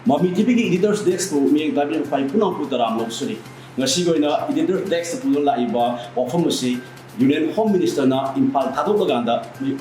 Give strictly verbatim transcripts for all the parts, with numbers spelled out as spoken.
ꯃꯃꯤ ꯇꯤꯚꯤꯒꯤ ꯏꯗꯤꯇꯔꯁ ꯗꯦꯁꯛꯄꯨ ꯃꯤꯠꯌꯦꯡ ꯇꯥꯕꯤꯔꯤꯕ ꯈ꯭ꯋꯥꯏ ꯄꯨꯝꯅꯃꯛꯄꯨ ꯇꯔꯥꯝꯅ ꯑꯣꯛꯆꯔꯤ꯫ ꯉꯁꯤꯒꯤ ꯑꯣꯏꯅ ꯏꯗꯤꯇꯔꯁ ꯗꯦꯁꯛꯇ ꯄꯨꯗꯨꯅ ꯂꯥꯛꯏꯕ ꯋꯥꯐꯝ ꯑꯁꯤ ꯌꯨꯅꯤꯌꯟ ꯍꯣꯝ ꯃꯤꯅꯤꯁꯇꯔꯅ ꯏꯝꯐꯥꯜ ꯊꯥꯗꯣꯛꯂꯀꯥꯟꯗ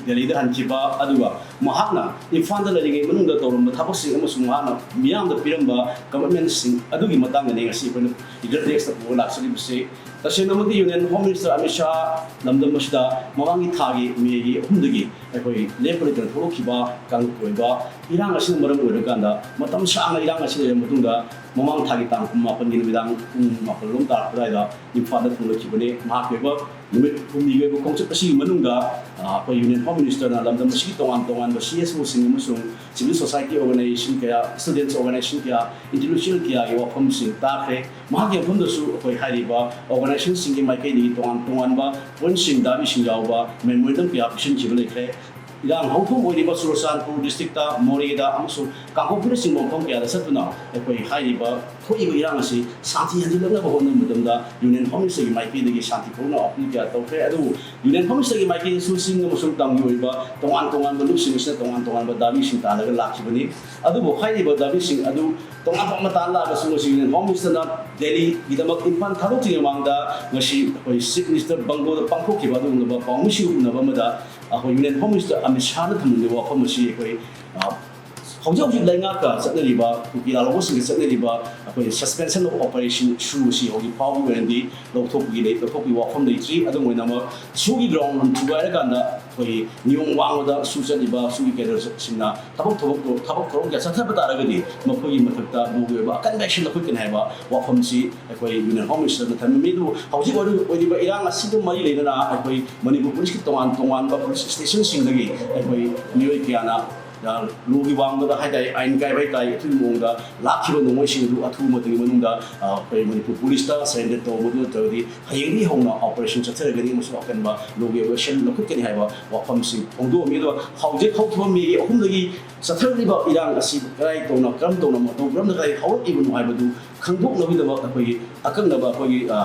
ꯗꯦꯜꯂꯤꯗ ꯍꯟꯈꯤꯕ, ꯑꯗꯨꯒ ꯃꯍꯥꯛꯅ ꯏꯝꯐꯥꯜꯗ ꯂꯩꯔꯤꯉꯩ ꯃꯅꯨꯡꯗ ꯇꯧꯔꯝꯕ ꯊꯕꯛꯁꯤꯡ ꯑꯃꯁꯨꯡ ꯃꯍꯥꯛꯅ ꯃꯤꯌꯥꯝꯗ ꯄꯤꯔꯝꯕ ꯀꯃꯤꯠꯃꯦꯟꯁꯤꯡ ꯑꯗꯨꯒꯤ ꯃꯇꯥꯡꯗꯅꯤ ꯉꯁꯤ ꯑꯩꯈꯣꯏꯅ ꯏꯗꯤꯇꯔꯁ ꯗꯦꯁꯛꯇ ꯄꯨꯔꯒ ꯂꯥꯛꯆꯔꯤꯕꯁꯤ꯫ ꯇꯁꯦꯡꯅꯃꯛꯇꯤ union home minister Amit Shah ꯂꯝꯗꯝ ꯑꯁꯤꯗ ꯃꯃꯥꯡꯒꯤ ꯊꯥꯒꯤ ꯃꯦꯒꯤ ꯑꯍꯨꯝꯗꯒꯤ ꯑꯩꯈꯣꯏ ꯂꯦꯞꯄ ꯂꯩꯇꯅ ꯊꯣꯛꯂꯛꯈꯤꯕ ꯀꯥꯡꯂꯨꯞꯀꯤ ꯑꯣꯏꯕ ꯏꯔꯥꯡ ꯑꯁꯤꯅ ꯃꯔꯝ ꯑꯣꯏꯔꯀꯥꯟꯗ ꯃꯇꯝ ꯁꯥꯡꯅ ꯏꯔꯥꯡ ꯑꯁꯤ ꯂꯩꯔꯕ ꯃꯇꯨꯡꯗ ꯃꯃꯥꯡ ꯊꯥꯒꯤ ꯇꯥꯡ ꯀꯨꯟꯃꯥꯄꯟꯒꯤ ꯅꯨꯃꯤꯗꯥꯡ ꯄꯨꯡ ꯃꯥꯄꯜ ꯂꯣꯝ ꯇꯥꯔꯛꯄ ꯑꯗꯨꯋꯥꯏꯗ ꯏꯝꯐꯥꯜꯗ ꯊꯨꯡꯂꯛꯈꯤꯕꯅꯤ꯫ ꯃꯍꯥꯛꯀꯤ ꯑꯣꯏꯕ ꯅꯨꯃꯤꯠ ꯍꯨꯝꯅꯤꯒꯤ ꯑꯣꯏꯕ ꯈꯣꯡꯆꯠ ꯑꯁꯤꯒꯤ ꯃꯅꯨꯡꯗ, ꯑ, ꯑꯩꯈꯣꯏ ꯌꯨꯅꯤꯌꯟ ꯍꯣꯝ ꯃꯤꯅꯤꯁꯇꯔꯅ ꯂꯝꯗꯝ ꯑꯁꯤꯒꯤ ꯇꯣꯉꯥꯟ ꯇꯣꯉꯥꯟꯕ ꯁꯤ ꯑꯦꯁ ꯑꯣꯁꯤꯡ ꯑꯃꯁꯨꯡ ꯁꯤꯚꯤꯜ ꯁꯣꯁꯥꯏꯇꯤ ꯑꯣꯔꯒꯅꯥꯏꯖꯦꯁꯟ ꯀꯌꯥ, ꯁ꯭ꯇꯨꯗꯦꯟꯠꯁ ꯑꯣꯔꯒꯅꯥꯏꯖꯦꯁꯟ ꯀꯌꯥ, ꯏꯟꯇꯦꯂꯦꯛꯆꯨꯋꯦꯜ ꯀꯌꯥꯒꯤ ꯋꯥꯐꯝꯁꯤꯡ ꯇꯥꯈ꯭ꯔꯦ꯫ ꯃꯍꯥꯛꯀꯤ ꯃꯐꯝꯗꯁꯨ ꯑꯩꯈꯣꯏ ꯍꯥꯏꯔꯤꯕ ꯑꯣꯔꯒꯅꯥꯏꯖꯦꯁꯟꯁꯤꯡꯒꯤ ꯃꯥꯏꯀꯩꯗꯒꯤ ꯇꯣꯉꯥꯟ ꯇꯣꯉꯥꯟꯕ ꯄꯣꯏꯟꯠꯁꯤꯡ, ꯗꯥꯕꯤꯁꯤꯡ ꯌꯥꯎꯕ ꯃꯦꯃꯣꯔꯦꯟꯗꯝ ꯀꯌꯥ ꯄꯤꯁꯤꯟꯈꯤꯕ ꯂꯩꯈ꯭ꯔꯦ꯫ ꯏꯔꯥꯡ ꯍꯧꯐꯝ ꯑꯣꯏꯔꯤꯕ ꯆꯨꯔꯆꯥꯟꯄꯨꯔ ꯗꯤꯁꯇ꯭ꯔꯤꯛꯇ, ꯃꯣꯔꯦꯗ ꯑꯃꯁꯨꯡ ꯀꯥꯡꯄꯣꯛꯄꯤꯅꯆꯤꯡꯕ ꯃꯐꯝ ꯀꯌꯥꯗ ꯆꯠꯇꯨꯅ ꯑꯩꯈꯣꯏ ꯍꯥꯏꯔꯤꯕ ꯊꯣꯛꯏꯕ ꯏꯔꯥꯡ ꯑꯁꯤ ꯁꯥꯟꯇꯤ ꯍꯟꯖꯤꯜꯂꯛꯅꯕ ꯍꯣꯠꯅꯕ ꯃꯇꯝꯗ ꯌꯨꯅꯤꯌꯟ ꯍꯣꯝ ꯃꯤꯅꯤꯁꯇꯔꯒꯤ ꯃꯥꯏꯀꯩꯗꯒꯤ ꯁꯥꯟꯇꯤ ꯄꯨꯔꯛꯅꯕ ꯑꯄꯤꯜ ꯀꯌꯥ ꯇꯧꯈ꯭ꯔꯦ꯫ ꯑꯗꯨꯕꯨ ꯌꯨꯅꯤꯌꯟ ꯍꯣꯝ ꯃꯤꯅꯤꯁꯇꯔꯒꯤ ꯃꯥꯏꯀꯩꯗꯁꯨ ꯆꯤꯡ ꯑꯃꯁꯨꯡ ꯇꯝꯒꯤ ꯑꯣꯏꯕ ꯇꯣꯉꯥꯟ ꯇꯣꯉꯥꯟꯕ ꯂꯨꯞꯁꯤꯡ ꯑꯁꯤꯅ ꯇꯣꯉꯥꯟ ꯇꯣꯉꯥꯟꯕ ꯗꯥꯕꯤꯁꯤꯡ ꯇꯥꯜꯂꯒ ꯂꯥꯛꯈꯤꯕꯅꯤ꯫ ꯑꯗꯨꯕꯨ ꯍꯥꯏꯔꯤꯕ ꯗꯥꯕꯤꯁꯤꯡ ꯑꯗꯨ ꯇꯣꯉꯥꯟ ꯇꯣꯉꯥꯟꯕ ꯇꯥꯟ ꯂꯥꯛꯑꯒꯁꯨ ꯉꯁꯤ ꯌꯨꯅꯤꯌꯟ ꯍꯣꯝ ꯃꯤꯅꯤꯁꯇꯔꯅ ꯗꯦꯜꯂꯤꯒꯤꯗꯃꯛ ꯏꯝꯐꯥꯜ ꯊꯥꯗꯣꯛꯇ꯭ꯔꯤꯉꯩ ꯃꯃꯥꯡꯗ ꯉꯁꯤ ꯑꯩꯈꯣꯏ ꯆꯤꯐ ꯃꯤꯅꯤꯁꯇꯔ ꯕꯪꯒ꯭ꯂꯣꯗ ꯄꯥꯡꯊꯣꯛꯈꯤꯕ ꯑꯗꯨꯒꯨꯝꯂꯕ ꯄꯥꯎꯃꯤꯁꯤꯡꯒ ꯎꯅꯕ ꯑꯃꯗ ꯑꯩꯈꯣꯏ ꯌꯨꯅꯤꯌꯟ ꯍꯣꯝ ꯃꯤꯅꯤꯁꯇꯔ ꯑꯃꯤꯠ ꯁꯥꯍꯅ ꯊꯝꯂꯝꯂꯤꯕ ꯋꯥꯐꯝ ꯑꯁꯤ ꯑꯩꯈꯣꯏ, ꯑ, ꯍꯧꯖꯤꯛ ꯍꯧꯖꯤꯛ ꯂꯩꯉꯥꯛꯀ ꯆꯠꯅꯔꯤꯕ, ꯀꯨꯀꯤ ꯂꯥꯜꯍꯧꯕꯁꯤꯡꯒ ꯆꯠꯅꯔꯤꯕ ꯑꯩꯈꯣꯏ suspension of operation ꯁꯨ ꯑꯁꯤ ꯍꯧꯖꯤꯛ ꯐꯥꯎꯕꯒꯤ ꯑꯣꯏꯅꯗꯤ ꯂꯧꯊꯣꯛꯄꯒꯤ ꯂꯩ-, ꯂꯧꯊꯣꯛꯄꯒꯤ ꯋꯥꯐꯝ ꯂꯩꯇ꯭ꯔꯤ꯫ ꯑꯗꯨꯝ ꯑꯣꯏꯅꯃꯛ ꯁꯨꯒꯤ ꯒ꯭ꯔꯥꯎꯟ ꯊꯨꯒꯥꯏꯔꯀꯥꯟꯗ ꯑꯩꯈꯣꯏ ꯅꯤꯌꯣꯝ ꯋꯥꯡꯃꯗ ꯁꯨ ꯆꯠꯂꯤꯕ ꯁꯨꯒꯤ ꯀꯦꯗꯔꯁꯤꯡꯅ ꯊꯕꯛ ꯊꯕꯛ ꯊꯕꯛ ꯊꯧꯔꯝ ꯀꯌꯥ ꯆꯠꯊꯕ ꯇꯥꯔꯒꯗꯤ ꯃꯈꯣꯏꯒꯤ ꯃꯊꯛꯇ ꯂꯣꯒꯤ ꯑꯣꯏꯕ ꯑꯀꯟꯕ action ꯂꯧꯈꯠꯀꯅꯤ ꯍꯥꯏꯕ ꯋꯥꯐꯝꯁꯤ ꯑꯩꯈꯣꯏ ꯌꯨꯅꯤꯌꯟ ꯍꯣꯝ ꯃꯤꯅꯤꯁꯇꯔꯅ ꯊꯝꯃꯤ꯫ ꯑꯗꯨꯕꯨ ꯍꯧꯖꯤꯛ ꯑꯣꯏꯔꯤ-, ꯑꯣꯏꯔꯤꯕ ꯏꯔꯥꯡ ꯑꯁꯤꯒ ꯃꯔꯤ ꯂꯩꯅꯅ ꯑꯩꯈꯣꯏ ꯃꯅꯤꯄꯨꯔ ꯄꯨꯂꯤꯁꯀꯤ ꯇꯣꯉꯥꯟ ꯇꯣꯉꯥꯟꯕ ꯄꯨꯂꯤꯁ ꯁ꯭ꯇꯦꯁꯟꯁꯤꯡꯗꯒꯤ ꯑꯩꯈꯣꯏ ꯃꯤꯑꯣꯏ ꯀꯌꯥꯅ, ꯑ, ꯂꯣꯒꯤ ꯋꯥꯡꯃꯗ ꯍꯥꯏꯇꯥꯔꯦ, ꯑꯥꯏꯟ ꯀꯥꯏꯕ ꯍꯥꯏꯇꯥꯔꯦ, ꯑꯗꯨꯒꯤ ꯃꯑꯣꯡꯗ ꯂꯥꯛꯈꯤꯕ ꯅꯣꯡꯃꯩꯁꯤꯡ ꯑꯗꯨ ꯑꯊꯨꯕ ꯃꯇꯝꯒꯤ ꯃꯅꯨꯡꯗ, ꯑ, ꯑꯩꯈꯣꯏ ꯃꯅꯤꯄꯨꯔ ꯄꯨꯂꯤꯁꯇ surrender ꯇꯧꯕꯗꯨ ꯅꯠꯇ꯭ꯔꯒꯗꯤ ꯍꯌꯦꯡꯗꯒꯤ ꯍꯧꯅ operation ꯆꯠꯊꯔꯒꯅꯤ ꯑꯃꯁꯨꯡ ꯑꯀꯟꯕ ꯂꯣꯒꯤ ꯑꯣꯏꯕ action ꯂꯧꯈꯠꯀꯅꯤ ꯍꯥꯏꯕ ꯋꯥꯐꯝꯁꯤꯡ ꯐꯣꯡꯗꯣꯛꯑꯝꯃꯤ꯫ ꯑꯗꯨꯒ ꯍꯧꯖꯤꯛ ꯍꯧꯈꯤꯕ ꯃꯦꯒꯤ ꯑꯍꯨꯝꯗꯒꯤ ꯆꯠꯊꯔꯛꯂꯤꯕ ꯏꯔꯥꯡ ꯑꯁꯤ ꯀꯗꯥꯏ ꯇꯧꯅ, ꯀꯔꯝ ꯇꯧꯅ, ꯃꯇꯧ ꯀꯔꯝꯅ ꯀꯗꯥꯏ ꯍꯧꯔꯛꯂꯤꯕꯅꯣ ꯍꯥꯏꯕꯗꯨ ꯈꯪꯗꯣꯛꯅꯕꯒꯤꯗꯃꯛ ꯑꯩꯈꯣꯏꯒꯤ ꯑꯀꯛꯅꯕ ꯑꯩꯈꯣꯏꯒꯤ, ꯑ,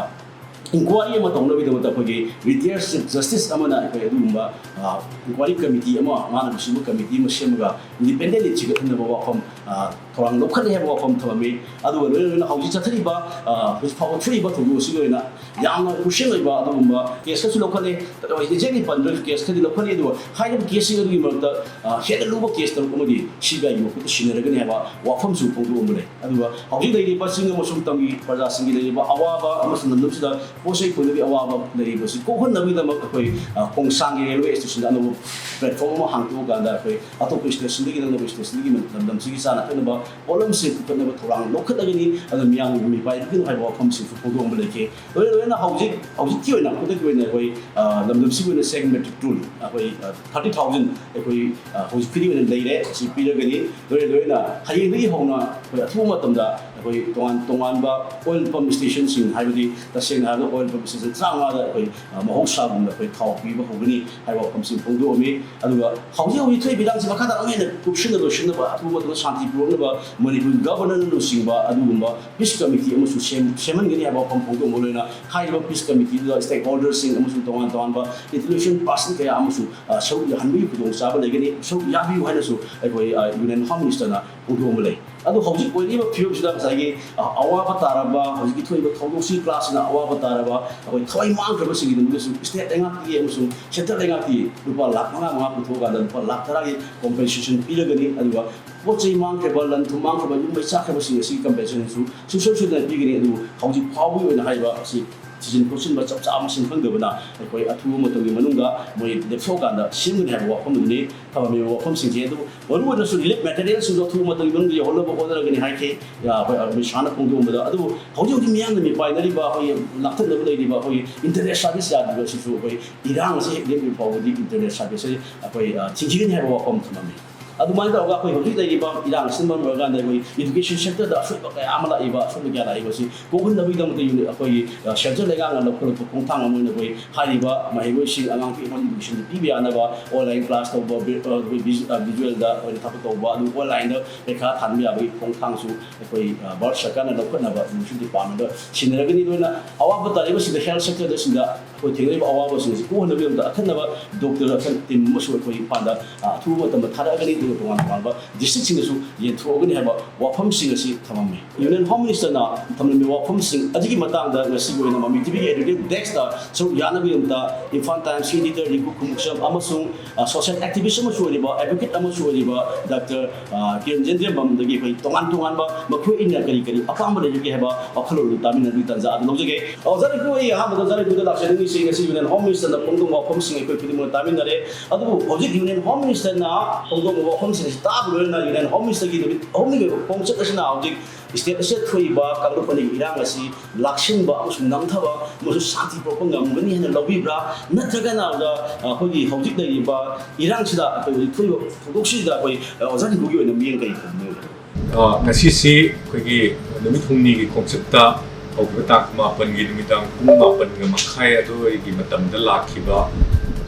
inquiry ꯑꯃ ꯇꯧꯅꯕꯒꯤꯗꯃꯛꯇ ꯑꯩꯈꯣꯏꯒꯤ retired chief justice ꯑꯃꯅ ꯑꯩꯈꯣꯏ ꯑꯗꯨꯒꯨꯝꯕ, ꯑ, inquiry committee ꯑꯃ, ꯃꯥꯅ ꯂꯨꯆꯤꯡꯕ committee ꯑꯃ ꯁꯦꯝꯃꯒ independently ꯆꯤꯡꯈꯠꯍꯟꯅꯕ ꯋꯥꯐꯝ, ꯑ, ꯊꯧꯔꯥꯡ ꯂꯧꯈꯠꯂꯦ ꯍꯥꯏꯕ ꯋꯥꯐꯝ ꯊꯝꯂꯝꯃꯤ꯫ ꯑꯗꯨꯒ ꯂꯣꯏꯅ ꯂꯣꯏꯅ ꯍꯧꯖꯤꯛ ꯆꯠꯊꯔꯤꯕ, ꯑ, ꯍꯧꯖꯤꯛ ꯐꯥꯎꯕ ꯊꯣꯛꯏꯕ ꯊꯧꯗꯣꯛ ꯑꯁꯤꯒꯤ ꯑꯣꯏꯅ ꯌꯥꯝꯅ crucial ꯑꯣꯏꯕ ꯑꯗꯨꯒꯨꯝꯕ case ꯈꯔꯁꯨ ꯂꯧꯈꯠꯂꯦ꯫ ꯑꯗꯣ exactly ꯄꯟꯗ꯭ꯔꯁꯨ case ꯈꯔꯗꯤ ꯂꯧꯈꯠꯂꯦ, ꯑꯗꯨꯒ ꯍꯥꯏꯔꯤꯕ case ꯁꯤꯡ ꯑꯗꯨꯒꯤ ꯃꯔꯛꯇ, ꯑ, ꯍꯦꯟꯅ ꯂꯨꯕ case ꯇꯔꯨꯛ ꯑꯃꯗꯤ C B I ꯒꯤ ꯃꯈꯨꯠꯇ ꯁꯤꯟꯅꯔꯒꯅꯤ ꯍꯥꯏꯕ ꯋꯥꯐꯝꯁꯨ ꯐꯣꯡꯗꯣꯛꯂꯝꯕ ꯂꯩ꯫ ꯑꯗꯨꯒ ꯍꯧꯖꯤꯛ ꯂꯩꯔꯤꯕ ꯆꯤꯡ ꯑꯃꯁꯨꯡ ꯇꯝꯒꯤ ꯄ꯭ꯔꯖꯥꯁꯤꯡꯒꯤ ꯂꯩꯔꯤꯕ ꯑꯋꯥꯕ ꯑꯃꯁꯨꯡ ꯂꯝꯗꯝꯁꯤꯗ ꯄꯣꯠ ꯆꯩ ꯐꯪꯗꯕꯒꯤ ꯑꯋꯥꯕ ꯂꯩꯔꯤꯕꯁꯤ ꯀꯣꯛꯍꯟꯅꯕꯒꯤꯗꯃꯛ ꯑꯩꯈꯣꯏ, ꯑ, ꯈꯣꯡꯁꯥꯡꯒꯤ railway station ꯗ ꯑꯅꯧꯕ platform ꯑꯃ ꯍꯥꯡꯗꯣꯛꯑꯀꯥꯟꯗ ꯑꯩꯈꯣꯏ ꯑꯇꯣꯞꯄ station ꯗꯒꯤ ꯅꯛꯅꯕ station ꯗꯒꯤ ꯂꯝꯗꯝꯁꯤꯒꯤ ꯆꯥꯅ ꯊꯛꯅꯕ ꯄꯣꯠꯂꯝꯁꯤꯡ ꯄꯨꯈꯠꯅꯕ ꯊꯧꯔꯥꯡ ꯂꯧꯈꯠꯂꯒꯅꯤ꯫ ꯑꯗꯨꯅ ꯃꯤꯌꯥꯝꯒꯤ ꯃꯤꯄꯥꯏꯕꯤꯒꯅꯨ ꯍꯥꯏꯕ ꯋꯥꯐꯝꯁꯤꯡꯁꯨ ꯐꯣꯡꯗꯣꯛꯂꯝꯕ ꯂꯩꯈꯤ꯫ ꯂꯣꯏꯅ ꯂꯣꯏꯅꯅ ꯍꯧꯖꯤꯛ, ꯍꯧꯖꯤꯛꯀꯤ ꯑꯣꯏꯅ, ꯈꯨꯗꯛꯀꯤ ꯑꯣꯏꯅ ꯑꯩꯈꯣꯏ, ꯑ, ꯂꯝꯗꯝꯁꯤꯒꯤ ꯑꯣꯏꯅ segmented tool, ꯑꯩꯈꯣꯏ, ꯑ, thirty thousand ꯑꯩꯈꯣꯏ, ꯑ, ꯍꯧꯖꯤꯛꯀꯤꯗꯤ ꯑꯣꯏꯅ ꯂꯩꯔꯦ, ꯑꯁꯤ ꯄꯤꯔꯒꯅꯤ꯫ ꯂꯣꯏꯅ ꯂꯣꯏꯅꯅ ꯍꯌꯦꯡꯗꯒꯤ ꯍꯧꯅ ꯑꯩꯈꯣꯏ ꯑꯊꯨꯕ ꯃꯇꯝꯗ ꯑꯩꯈꯣꯏ ꯇꯣꯉꯥꯟ ꯇꯣꯉꯥꯟꯕ oil pump station ꯁꯤꯡ, ꯍꯥꯏꯕꯗꯤ ꯇꯁꯦꯡꯅ ꯍꯥꯏꯔꯕꯗ oil pump station ꯇꯔꯥꯃꯉꯥꯗ ꯑꯩꯈꯣꯏ, ꯑ, ꯃꯍꯧꯁꯥꯒꯨꯝꯅ ꯑꯩꯈꯣꯏ ꯊꯥꯎ ꯄꯤꯕ ꯍꯧꯒꯅꯤ ꯍꯥꯏꯕ ꯋꯥꯐꯝꯁꯤ ꯐꯣꯡꯗꯣꯛꯑꯝꯃꯤ꯫ ꯑꯗꯨꯒ ꯍꯧꯖꯤꯛ ꯍꯧꯖꯤꯛ ꯊꯣꯛꯏꯕ ꯏꯔꯥꯡꯁꯤ ꯃꯈꯥ ꯇꯥꯅ ꯑꯃꯨꯛ ꯍꯦꯟꯅ ꯀꯨꯞꯁꯤꯟꯅ ꯂꯣꯏꯁꯤꯟꯅꯕ, ꯑꯊꯨꯕ ꯃꯇꯝꯗ ꯁꯥꯟꯇꯤ ꯄꯨꯔꯛꯅꯕ ꯃꯅꯤꯄꯨꯔ governor ꯅꯆꯤꯡꯕ ꯑꯗꯨꯒꯨꯝꯕ peace committee ꯑꯃꯁꯨ ꯁꯦꯝ-, ꯁꯦꯝꯍꯟꯒꯅꯤ ꯍꯥꯏꯕ ꯋꯥꯐꯝ ꯐꯣꯡꯗꯣꯛꯂꯕ ꯂꯣꯏꯅꯅ ꯍꯥꯏꯔꯤꯕ peace committee ꯗꯨꯗ stakeholder ꯁꯤꯡ ꯑꯃꯁꯨꯡ ꯇꯣꯉꯥꯟ ꯇꯣꯉꯥꯟꯕ intellectual person ꯀꯌꯥ ꯑꯃꯁꯨ, ꯑ, ꯁꯔꯨꯛ ꯌꯥꯍꯟꯕꯒꯤ ꯈꯨꯗꯣꯡꯆꯥꯕ ꯂꯩꯒꯅꯤ꯫ ꯁꯔꯨꯛ ꯌꯥꯕꯤꯌꯨ ꯍꯥꯏꯅꯁꯨ ꯑꯩꯈꯣꯏ, ꯑ, Union Home Minister ꯅ ꯐꯣꯡꯗꯣꯛꯂꯝꯕ ꯂꯩ꯫ ꯑꯗꯨ ꯍꯧꯖꯤꯛ ꯑꯣꯏꯔꯤꯕ ꯐꯤꯕꯝꯁꯤꯗ ꯉꯁꯥꯏꯒꯤ, ꯑ, ꯑꯋꯥꯕ ꯇꯥꯔꯕ, ꯍꯧꯖꯤꯛꯀꯤ ꯊꯣꯛꯏꯕ ꯊꯧꯗꯣꯛꯁꯤ class ꯁꯤꯅ ꯑꯋꯥꯕ ꯇꯥꯔꯕ, ꯑꯩꯈꯣꯏ ꯊꯋꯥꯏ ꯃꯥꯡꯈ꯭ꯔꯕꯁꯤꯡꯒꯤꯗꯃꯛꯇꯁꯨ state ꯂꯩꯉꯥꯛꯇꯒꯤ ꯑꯃꯁꯨꯡ central ꯂꯩꯉꯥꯛꯇꯒꯤ ꯂꯨꯄꯥ ꯂꯥꯈ ꯃꯉꯥ ꯃꯉꯥ ꯄꯨꯊꯣꯛꯑꯀꯥꯟꯗ ꯂꯨꯄꯥ ꯂꯥꯈ ꯇꯔꯥꯒꯤ compensation ꯄꯤꯔꯒꯅꯤ꯫ ꯑꯗꯨꯒ ꯄꯣꯠ ꯆꯩ ꯃꯥꯡꯈ꯭ꯔꯕ, ꯂꯟ ꯊꯨꯝ ꯃꯥꯡꯈ꯭ꯔꯕ, ꯌꯨꯝ ꯃꯩ ꯆꯥꯛꯈ꯭ꯔꯕꯁꯤꯡ ꯑꯁꯤꯒꯤ compensation ꯁꯨ ꯁꯨꯡꯁꯣꯏ ꯁꯣꯏꯗꯅ ꯄꯤꯒꯅꯤ꯫ ꯑꯗꯨꯕꯨ ꯍꯧꯖꯤꯛ ꯐꯥꯎꯕꯒꯤ ꯑꯣꯏꯅ ꯍꯥꯏꯔꯤꯕ ꯑꯁꯤ ꯊꯤꯖꯤꯟ ꯈꯣꯠꯆꯤꯟꯕ ꯆꯞ ꯆꯥꯕ ꯃꯁꯤꯡ ꯈꯪꯗꯕꯅ ꯑꯩꯈꯣꯏ ꯑꯊꯨꯕ ꯃꯇꯝꯒꯤ ꯃꯅꯨꯡꯗ ꯃꯣꯏ ꯂꯦꯞꯊꯣꯛꯑꯀꯥꯟꯗ ꯁꯦꯝꯒꯅꯤ ꯍꯥꯏꯕ ꯋꯥꯐꯝꯗꯨꯅꯤ ꯊꯝꯂꯝꯃꯤꯕ ꯋꯥꯐꯝꯁꯤꯡꯁꯦ꯫ ꯑꯗꯨꯕꯨ ꯃꯔꯨꯑꯣꯏꯅ ꯁꯨ relief material ꯁꯤꯡꯗꯣ ꯑꯊꯨꯕ ꯃꯇꯝꯒꯤ ꯃꯅꯨꯡꯗ ꯌꯧꯍꯟꯅꯕ ꯍꯣꯠꯅꯔꯒꯅꯤ ꯍꯥꯏꯈꯤ, ꯑꯩꯈꯣꯏ ꯑꯃꯤꯠ ꯁꯥꯍꯅ ꯐꯣꯡꯗꯣꯛꯂꯝꯕꯗ꯫ ꯑꯗꯨꯕꯨ ꯍꯧꯖꯤꯛ ꯍꯧꯖꯤꯛ ꯃꯤꯌꯥꯝꯅ ꯃꯤꯄꯥꯏꯅꯔꯤꯕ, ꯑꯩꯈꯣꯏꯒꯤ ꯂꯥꯛꯊꯠꯅꯕ ꯂꯩꯔꯤꯕ ꯑꯩꯈꯣꯏꯒꯤ internet service ꯌꯥꯗ꯭ꯔꯤꯕ ꯑꯁꯤꯁꯨ ꯑꯩꯈꯣꯏ ꯏꯔꯥꯡ ꯑꯁꯤ ꯍꯦꯛ ꯂꯦꯞꯇ꯭ꯔꯤꯕ ꯐꯥꯎꯕꯗꯤ internet service ꯑꯁꯤ ꯑꯩꯈꯣꯏ, ꯑ, ꯊꯤꯡꯈꯤꯒꯅꯤ ꯍꯥꯏꯕ ꯋꯥꯐꯝ ꯊꯝꯂꯝꯃꯤ꯫ ꯑꯗꯨꯃꯥꯏꯅ ꯇꯧꯔꯒ ꯑꯩꯈꯣꯏ ꯍꯧꯖꯤꯛ ꯂꯩꯔꯤꯕ ꯏꯔꯥꯡ ꯑꯁꯤꯅ ꯃꯔꯝ ꯑꯣꯏꯔꯀꯥꯟꯗ ꯑꯩꯈꯣꯏ education sector ꯗ ꯑꯁꯣꯏꯕ ꯀꯌꯥ ꯑꯃ ꯂꯥꯛꯏꯕ, ꯑꯁꯣꯏꯕ ꯀꯌꯥ ꯂꯥꯛꯏꯕꯁꯤ ꯀꯣꯛꯍꯟꯅꯕꯒꯤꯗꯃꯛꯇ unit ꯑꯩꯈꯣꯏꯒꯤ, ꯑ, central ꯂꯩꯉꯥꯛꯅ ꯂꯧꯈꯠꯂꯛꯄ ꯈꯣꯡꯊꯥꯡ ꯑꯃ ꯑꯣꯏꯅ ꯑꯩꯈꯣꯏ ꯍꯥꯏꯔꯤꯕ ꯃꯍꯩꯔꯣꯏꯁꯤꯡ, ꯑꯉꯥꯡ ꯄꯤꯛꯄ education ꯗ ꯄꯤꯕ ꯌꯥꯅꯕ online class ꯇꯧꯕ, vi-, ꯑ, ꯑꯩꯈꯣꯏ vis-, ꯑ, visual ꯗ ꯑꯣꯏꯅ ꯊꯕꯛ ꯇꯧꯕ, ꯑꯗꯨ online ꯗ ꯄꯩꯈꯥ ꯊꯥꯟꯕ ꯌꯥꯕꯒꯤ ꯈꯣꯡꯊꯥꯡꯁꯨ ꯑꯩꯈꯣꯏ, ꯑ, ꯚꯥꯔꯠ ꯁꯔꯀꯥꯔꯅ ꯂꯧꯈꯠꯅꯕ education department ꯗ ꯁꯤꯟꯅꯔꯒꯅꯤ꯫ ꯂꯣꯏꯅ ꯑꯋꯥꯕ ꯇꯥꯔꯤꯕꯁꯤꯡꯗ health sector ꯗ ꯁꯤꯡꯗ ꯑꯩꯈꯣꯏ ꯊꯦꯡꯅꯔꯤꯕ ꯑꯋꯥꯕꯁꯤꯡ ꯑꯁꯤ ꯀꯣꯛꯍꯟꯅꯕꯒꯤꯗꯃꯛꯇ ꯑꯈꯟꯅꯕ doctor, ꯑꯈꯟ team ꯑꯃꯁꯨ ꯑꯩꯈꯣꯏ ꯏꯝꯐꯥꯜꯗ, ꯑ, ꯑꯊꯨꯕ ꯃꯇꯝꯗ ꯊꯥꯔꯛꯑꯒꯅꯤ꯫ ꯇꯣꯉꯥꯟ ꯇꯣꯉꯥꯟꯕ ꯗꯤꯁꯇ꯭ꯔꯤꯛꯁꯤꯡꯗꯁꯨ ꯌꯦꯟꯊꯣꯛꯑꯒꯅꯤ ꯍꯥꯏꯕ ꯋꯥꯐꯝꯁꯤꯡ ꯑꯁꯤ ꯊꯝꯃꯝꯃꯤ꯫ ꯌꯨꯅꯤꯌꯟ ꯍꯣꯝ ꯃꯤꯅꯤꯁꯇꯔꯅ ꯊꯝꯂꯝꯃꯤꯕ ꯋꯥꯐꯝꯁꯤꯡ ꯑꯁꯤꯒꯤ ꯃꯇꯥꯡꯗ ꯉꯁꯤꯒꯤ ꯑꯣꯏꯅ ꯃꯃꯤ ꯇꯤꯚꯤꯒꯤ ꯑꯦꯗꯨꯀꯦꯠ ꯗꯦꯁꯛꯇ ꯁꯔꯨꯛ ꯌꯥꯅꯕꯒꯤꯗꯃꯛꯇ ꯏꯝꯐꯥꯜ ꯇꯥꯏꯝꯁꯀꯤ ꯏꯗꯤꯇꯔ ꯔꯤꯡꯀꯨ ꯈꯨꯃꯨꯛꯆꯝ ꯑꯃꯁꯨꯡ, ꯑ, ꯁꯣꯁꯤꯌꯦꯜ ꯑꯦꯛꯇꯤꯚꯤꯁ ꯑꯃꯁꯨ ꯑꯣꯏꯔꯤꯕ, ꯑꯦꯗꯚꯣꯀꯦꯠ ꯑꯃꯁꯨ ꯑꯣꯏꯔꯤꯕ ꯗꯥꯛꯇꯔ, ꯑ, ꯀꯤꯔꯟ ꯖꯦꯟꯗ꯭ꯔꯦꯝꯕꯝꯗꯒꯤ ꯑꯩꯈꯣꯏ ꯇꯣꯉꯥꯟ ꯇꯣꯉꯥꯟꯕ ꯃꯈꯣꯏ ꯑꯅꯤꯅ ꯀꯔꯤ ꯀꯔꯤ ꯑꯄꯥꯝꯕ ꯂꯩꯕꯒꯦ ꯍꯥꯏꯕ ꯋꯥꯈꯜꯂꯣꯟ ꯑꯗꯨ ꯇꯥꯃꯤꯟꯅꯕꯒꯤ ꯇꯥꯟꯖꯥ ꯑꯗꯨ ꯂꯧꯖꯒꯦ꯫ ꯑꯣꯖꯥ ꯔꯤꯡꯀꯨ, ꯑꯩ ꯑꯍꯥꯟꯕꯗ ꯑꯣꯖꯥ ꯔꯤꯡꯀꯨꯗ ꯂꯥꯛꯆꯅꯤꯡꯉꯤꯁꯤ, ꯉꯁꯤ ꯌꯨꯅꯤꯌꯟ ꯍꯣꯝ ꯃꯤꯅꯤꯁꯇꯔꯅ ꯐꯣꯡꯗꯣꯛꯄ ꯋꯥꯐꯝꯁꯤꯡ ꯑꯩꯈꯣꯏ ꯈꯨꯗꯤꯡꯃꯛ ꯇꯥꯃꯤꯟꯅꯔꯦ꯫ ꯑꯗꯨꯕꯨ ꯍꯧꯖꯤꯛ ꯌꯨꯅꯤꯌꯟ ꯍꯣꯝ ꯃꯤꯅꯤꯁꯇꯔꯅ ꯐꯣꯡꯗꯣꯛꯄ ꯋꯥꯐꯝꯁꯤꯡ ꯑꯁꯤ ꯇꯥꯕ ꯂꯣꯏꯅꯅ ꯌꯨꯅꯤꯌꯟ ꯍꯣꯝ ꯃꯤꯅꯤꯁꯇꯔꯒꯤ ꯅꯨꯃꯤꯠ ꯑꯍꯨꯝꯅꯤꯒꯤ ꯑꯣꯏꯕ ꯈꯣꯡꯆꯠ ꯑꯁꯤꯅ ꯍꯧꯖꯤꯛ ꯁ꯭ꯇꯦꯠ ꯑꯁꯤꯗ ꯊꯣꯛꯏꯕ ꯀꯥꯡꯂꯨꯞ ꯑꯅꯤꯒꯤ ꯏꯔꯥꯡ ꯑꯁꯤ ꯂꯥꯛꯁꯤꯟꯕ ꯑꯃꯁꯨꯡ ꯅꯝꯊꯕ ꯑꯃꯁꯨꯡ ꯁꯥꯟꯇꯤ ꯄꯨꯔꯛꯄ ꯉꯝꯒꯅꯤ ꯍꯥꯏꯅ ꯂꯧꯕꯤꯕ꯭ꯔꯥ? ꯅꯠꯇ꯭ꯔꯒꯅ ꯑꯣꯖꯥ, ꯑꯩꯈꯣꯏꯒꯤ ꯍꯧꯖꯤꯛ ꯂꯩꯔꯤꯕ ꯏꯔꯥꯡꯁꯤꯗ, ꯑꯩꯈꯣꯏ ꯍꯧꯖꯤꯛ ꯊꯣꯛꯏꯕ ꯊꯧꯗꯣꯛꯁꯤꯗ ꯑꯩꯈꯣꯏ, ꯑ, ꯑꯣꯖꯥ ꯔꯤꯡꯀꯨꯒꯤ ꯑꯣꯏꯅ ꯃꯤꯠꯌꯦꯡ ꯀꯔꯤ ꯊꯝꯕꯤꯕꯒꯦ? ꯑ, ꯉꯁꯤꯁꯤ ꯑꯩꯈꯣꯏꯒꯤ ꯅꯨꯃꯤꯠ ꯍꯨꯝꯅꯤꯒꯤ ꯈꯣꯡꯆꯠꯇ ꯍꯧꯈꯤꯕ ꯇꯥꯡ ꯃꯥꯄꯟꯒꯤ ꯅꯨꯃꯤꯗꯥꯡ ꯄꯨꯡ ꯃꯥꯄꯟꯒ ꯃꯈꯥꯏ ꯑꯗꯨꯋꯥꯏꯒꯤ ꯃꯇꯝꯗ ꯂꯥꯛꯈꯤꯕ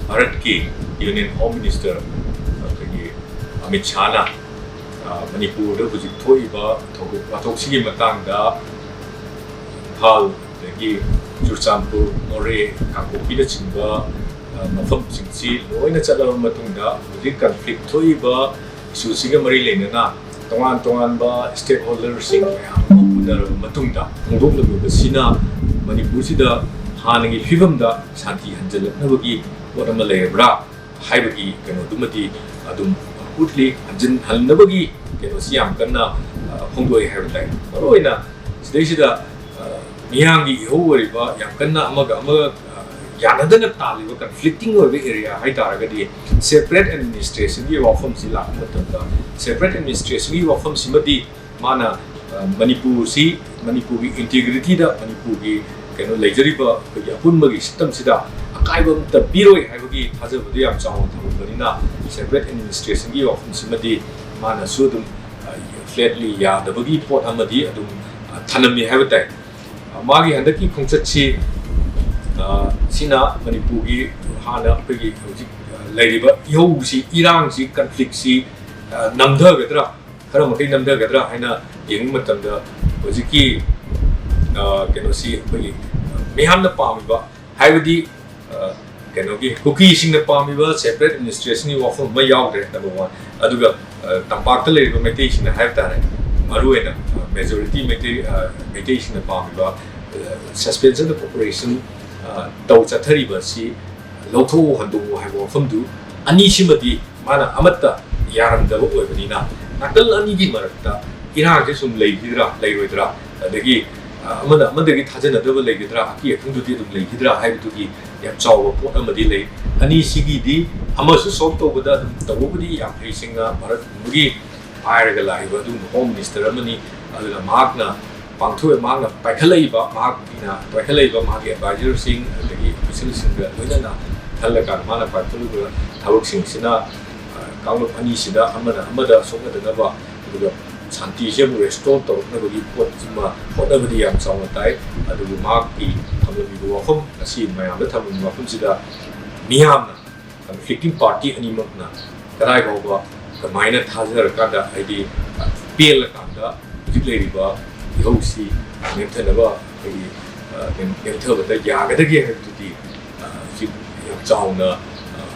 ꯚꯥꯔꯠꯀꯤ ꯌꯨꯅꯤꯌꯟ ꯍꯣꯝ ꯃꯤꯅꯤꯁꯇꯔ ꯑꯩꯈꯣꯏꯒꯤ ꯑꯃꯤꯠ ꯁꯥꯍꯅ, ꯑ, ꯃꯅꯤꯄꯨꯔꯗ ꯍꯧꯖꯤꯛ ꯊꯣꯛꯏꯕ ꯊꯧꯗꯣꯛ ꯋꯥꯊꯣꯛꯁꯤꯒꯤ ꯃꯇꯥꯡꯗ ꯏꯝꯐꯥꯜ, ꯑꯗꯒꯤ ꯆꯨꯔꯆꯥꯟꯄꯨꯔ, ꯃꯣꯔꯦ, ꯀꯥꯡꯄꯣꯛꯄꯤꯅꯆꯤꯡꯕ, ꯑ, ꯃꯐꯝꯁꯤꯡꯁꯤ ꯂꯣꯏꯅ ꯆꯠꯂꯕ ꯃꯇꯨꯡꯗ, ꯍꯧꯖꯤꯛ ꯀꯟꯐ꯭ꯂꯤꯛ ꯊꯣꯛꯏꯕ ꯏꯁꯨꯁꯤꯒ ꯃꯔꯤ ꯂꯩꯅꯅ ꯇꯣꯉꯥꯟ ꯇꯣꯉꯥꯟꯕ ꯁ꯭ꯇꯦꯛ ꯍꯣꯜꯗꯔꯁꯤꯡ ꯃꯌꯥꯝ ꯑꯃ ꯎꯅꯔꯕ ꯃꯇꯨꯡꯗ ꯐꯣꯡꯗꯣꯛꯂꯛꯂꯤꯕꯁꯤꯅ ꯃꯅꯤꯄꯨꯔꯁꯤꯗ ꯍꯥꯟꯅꯒꯤ ꯐꯤꯕꯝꯗ ꯁꯥꯟꯇꯤ ꯍꯟꯖꯤꯜꯂꯛꯅꯕꯒꯤ ꯄꯣꯠ ꯑꯃ ꯂꯩꯔꯕ꯭ꯔꯥ ꯍꯥꯏꯕꯒꯤ ꯀꯩꯅꯣꯗꯨꯃꯗꯤ ꯑꯗꯨꯝ ꯎꯠꯂꯤ꯫ ꯍꯟꯖꯤꯟꯍꯟꯅꯕꯒꯤ ꯀꯩꯅꯣꯁꯤ ꯌꯥꯝ ꯀꯟꯅ, ꯑ, ꯐꯣꯡꯗꯣꯛꯏ ꯍꯥꯏꯕ ꯇꯥꯏ꯫ ꯃꯔꯨꯑꯣꯏꯅ ꯁꯤꯗꯩꯁꯤꯗ, ꯑ, ꯃꯤꯌꯥꯝꯒꯤ ꯏꯍꯧ ꯑꯣꯏꯔꯤꯕ, ꯌꯥꯝ ꯀꯟꯅ ꯑꯃꯒ ꯑꯃꯒ, ꯑ, ꯌꯥꯅꯗꯅ ꯇꯥꯜꯂꯤꯕ ꯀꯟꯐ꯭ꯂꯤꯛꯇꯤꯡ ꯑꯣꯏꯕ ꯑꯦꯔꯤꯌꯥ ꯍꯥꯏ ꯇꯥꯔꯒꯗꯤ, ꯁꯦꯄꯔꯦꯠ ꯑꯦꯗꯃꯤꯅꯤꯁꯇ꯭ꯔꯦꯁꯟꯒꯤ ꯋꯥꯐꯝꯁꯤ ꯂꯥꯛꯄ ꯃꯇꯝꯗ, ꯁꯦꯄꯔꯦꯠ ꯑꯦꯗꯃꯤꯅꯤꯁꯇ꯭ꯔꯦꯁꯟꯒꯤ ꯋꯥꯐꯝꯁꯤꯃꯗꯤ ꯃꯥꯅ, ꯑ, ꯃꯅꯤꯄꯨꯔꯁꯤ, ꯃꯅꯤꯄꯨꯔꯒꯤ ꯏꯟꯇꯤꯒ꯭ꯔꯤꯇꯤꯗ, ꯃꯅꯤꯄꯨꯔꯒꯤ ꯀꯩꯅꯣ ꯂꯩꯖꯔꯤꯕ ꯑꯩꯈꯣꯏꯒꯤ ꯑꯄꯨꯟꯕꯒꯤ ꯁꯤꯁꯇꯝꯁꯤꯗ ꯑꯀꯥꯏꯕ ꯑꯃꯠꯇ ꯄꯤꯔꯣꯏ ꯍꯥꯏꯕꯒꯤ ꯊꯥꯖꯕꯗꯨ ꯌꯥꯝ ꯆꯥꯎꯅ ꯊꯝꯂꯕꯅꯤꯅ, ꯁꯦꯄꯔꯦꯠ ꯑꯦꯗꯃꯤꯅꯤꯁꯇ꯭ꯔꯦꯁꯟꯒꯤ ꯋꯥꯐꯝꯁꯤꯃꯗꯤ ꯃꯥꯅꯁꯨ ꯑꯗꯨꯝ, ꯑ, ꯐ꯭ꯂꯦꯠꯂꯤ ꯌꯥꯗꯕꯒꯤ ꯄꯣꯠ ꯑꯃꯗꯤ ꯑꯗꯨꯝ, ꯑ, ꯊꯅꯝꯃꯤ ꯍꯥꯏꯕ ꯇꯥꯏ꯫ ꯑ, ꯃꯥꯒꯤ ꯍꯟꯗꯛꯀꯤ ꯈꯣꯡꯆꯠꯁꯤ, ꯑ, ꯁꯤꯅ ꯃꯅꯤꯄꯨꯔꯒꯤ ꯍꯥꯟꯅ ꯑꯩꯈꯣꯏꯒꯤ ꯍꯧꯖꯤꯛ, ꯑ, ꯂꯩꯔꯤꯕ ꯏꯍꯧꯁꯤ, ꯏꯔꯥꯡꯁꯤ, ꯀꯟꯐ꯭ꯂꯤꯛꯁꯤ, ꯑ, ꯅꯝꯊꯒꯗ꯭ꯔꯥ, ꯈꯔ ꯃꯈꯩ ꯅꯝꯊꯒꯗ꯭ꯔꯥ ꯍꯥꯏꯅ ꯌꯦꯡꯕ ꯃꯇꯝꯗ, ꯍꯧꯖꯤꯛꯀꯤ, ꯑ, ꯀꯩꯅꯣꯁꯤ ꯑꯩꯈꯣꯏꯒꯤ ꯃꯤꯌꯥꯝꯅ ꯄꯥꯝꯃꯤꯕ, ꯍꯥꯏꯕꯗꯤ, ꯑ, ꯀꯩꯅꯣꯒꯤ ꯀꯨꯀꯤꯁꯤꯡꯅ ꯄꯥꯝꯃꯤꯕ separate administrationꯒꯤ ꯋꯥꯐꯝ ꯑꯃ ꯌꯥꯎꯗ꯭ꯔꯦ, number one꯫ ꯑꯗꯨꯒ ꯑ, ꯇꯝꯄꯥꯛꯇ ꯂꯩꯔꯤꯕ ꯃꯩꯇꯩꯁꯤꯡꯅ ꯍꯥꯏꯕ ꯇꯥꯔꯦ, ꯃꯔꯨꯑꯣꯏꯅ ꯑ, majority ꯃꯩꯇꯩ ꯑ, ꯃꯩꯇꯩꯁꯤꯡꯅ ꯄꯥꯝꯃꯤꯕ suspension of operation ꯇꯧ ꯆꯠꯊꯔꯤꯕ ꯑꯁꯤ ꯂꯧꯊꯣꯛꯎ, ꯍꯟꯗꯣꯛꯎ ꯍꯥꯏꯕ ꯋꯥꯐꯝꯗꯨ ꯑꯅꯤꯁꯤꯃꯗꯤ ꯃꯥꯅ ꯑꯃꯠꯇ ꯌꯥꯔꯝꯗꯕ ꯑꯣꯏꯕꯅꯤꯅ, ꯅꯥꯀꯜ ꯑꯅꯤꯒꯤ ꯃꯔꯛꯇ ꯏꯔꯥꯡꯁꯦ ꯁꯨꯝ ꯂꯩꯈꯤꯗ꯭ꯔꯥ, ꯂꯩꯔꯣꯏꯗ꯭ꯔꯥ, ꯑꯗꯒꯤ ꯑ, ꯑꯃꯅ ꯑꯃꯗꯒꯤ ꯊꯥꯖꯅꯗꯕ ꯂꯩꯒꯗ꯭ꯔꯥ, ꯑꯀꯤ ꯑꯈꯪꯗꯨꯗꯤ ꯑꯗꯨꯝ ꯂꯩꯈꯤꯗ꯭ꯔꯥ ꯍꯥꯏꯕꯗꯨꯒꯤ ꯌꯥꯝ ꯆꯥꯎꯕ ꯄꯣꯠ ꯑꯃꯗꯤ ꯂꯩ꯫ ꯑꯅꯤꯁꯤꯒꯤꯗꯤ ꯑꯃꯁꯨ solve ꯇꯧꯕꯗ ꯑꯗꯨꯝ ꯇꯧꯕꯕꯨꯗꯤ ꯌꯥꯝ ꯍꯩꯁꯤꯡꯅ ꯃꯔꯛ ꯄꯥꯏꯔꯒ ꯂꯥꯛꯏꯕ ꯑꯗꯨꯒꯨꯝꯕ Home Minister ꯑꯃꯅꯤ꯫ ꯑꯗꯨꯅ ꯃꯍꯥꯛꯅ ꯄꯥꯡꯊꯣꯛꯑꯦ, ꯃꯍꯥꯛꯅ ꯄꯥꯏꯈꯠꯂꯛꯏꯕ, ꯃꯍꯥꯛꯅ ꯄꯥꯏꯈꯠꯂꯛꯏꯕ ꯃꯥꯒꯤ advisorꯁꯤꯡ ꯑꯗꯒꯤ officialꯁꯤꯡꯒ ꯂꯣꯏꯅꯅ ꯈꯜꯂꯀꯥꯟꯗ ꯃꯥꯅ ꯄꯥꯏꯈꯠꯂꯤꯕ ꯊꯕꯛꯁꯤꯡꯁꯤꯅ, ꯑ, ꯀꯥꯡꯂꯨꯞ ꯑꯅꯤꯁꯤꯗ ꯑꯃꯅ ꯑꯃꯗ ꯁꯣꯛꯅꯗꯅꯕ, ꯑꯗꯨꯒ ꯁꯥꯟꯇꯤꯁꯦ ꯑꯃꯨꯛ restore ꯇꯧꯔꯛꯅꯕꯒꯤ ꯄꯣꯠꯁꯤꯃ ꯍꯣꯠꯅꯕꯗꯤ ꯌꯥꯝ ꯆꯥꯎꯅ ꯇꯥꯏ꯫ ꯑꯗꯨꯕꯨ ꯃꯍꯥꯛꯀꯤ ꯊꯝꯂꯝꯃꯤꯕ ꯋꯥꯐꯝ ꯑꯁꯤ, ꯃꯌꯥꯝꯗ ꯊꯝꯂꯝꯃꯤꯕ ꯋꯥꯐꯝꯁꯤꯗ ꯃꯤꯌꯥꯝꯅ, conflicting party ꯑꯅꯤꯃꯛꯅ ꯀꯗꯥꯏ ꯐꯥꯎꯕ ꯀꯃꯥꯏꯅ ꯊꯥꯖꯔꯀꯥꯟꯗ, ꯍꯥꯏꯗꯤ ꯄꯦꯜꯂꯀꯥꯟꯗ ꯍꯧꯖꯤꯛ ꯂꯩꯔꯤꯕ ꯏꯍꯧꯁꯤ ꯅꯦꯝꯊꯅꯕ, ꯑꯩꯈꯣꯏꯒꯤ, ꯑ, ꯅꯦꯝ-, ꯅꯦꯝꯊꯕꯗ ꯌꯥꯒꯗꯒꯦ ꯍꯥꯏꯕꯗꯨꯗꯤ, ꯑ, ꯍꯧꯖꯤꯛ ꯌꯥꯝ ꯆꯥꯎꯅ, ꯑ,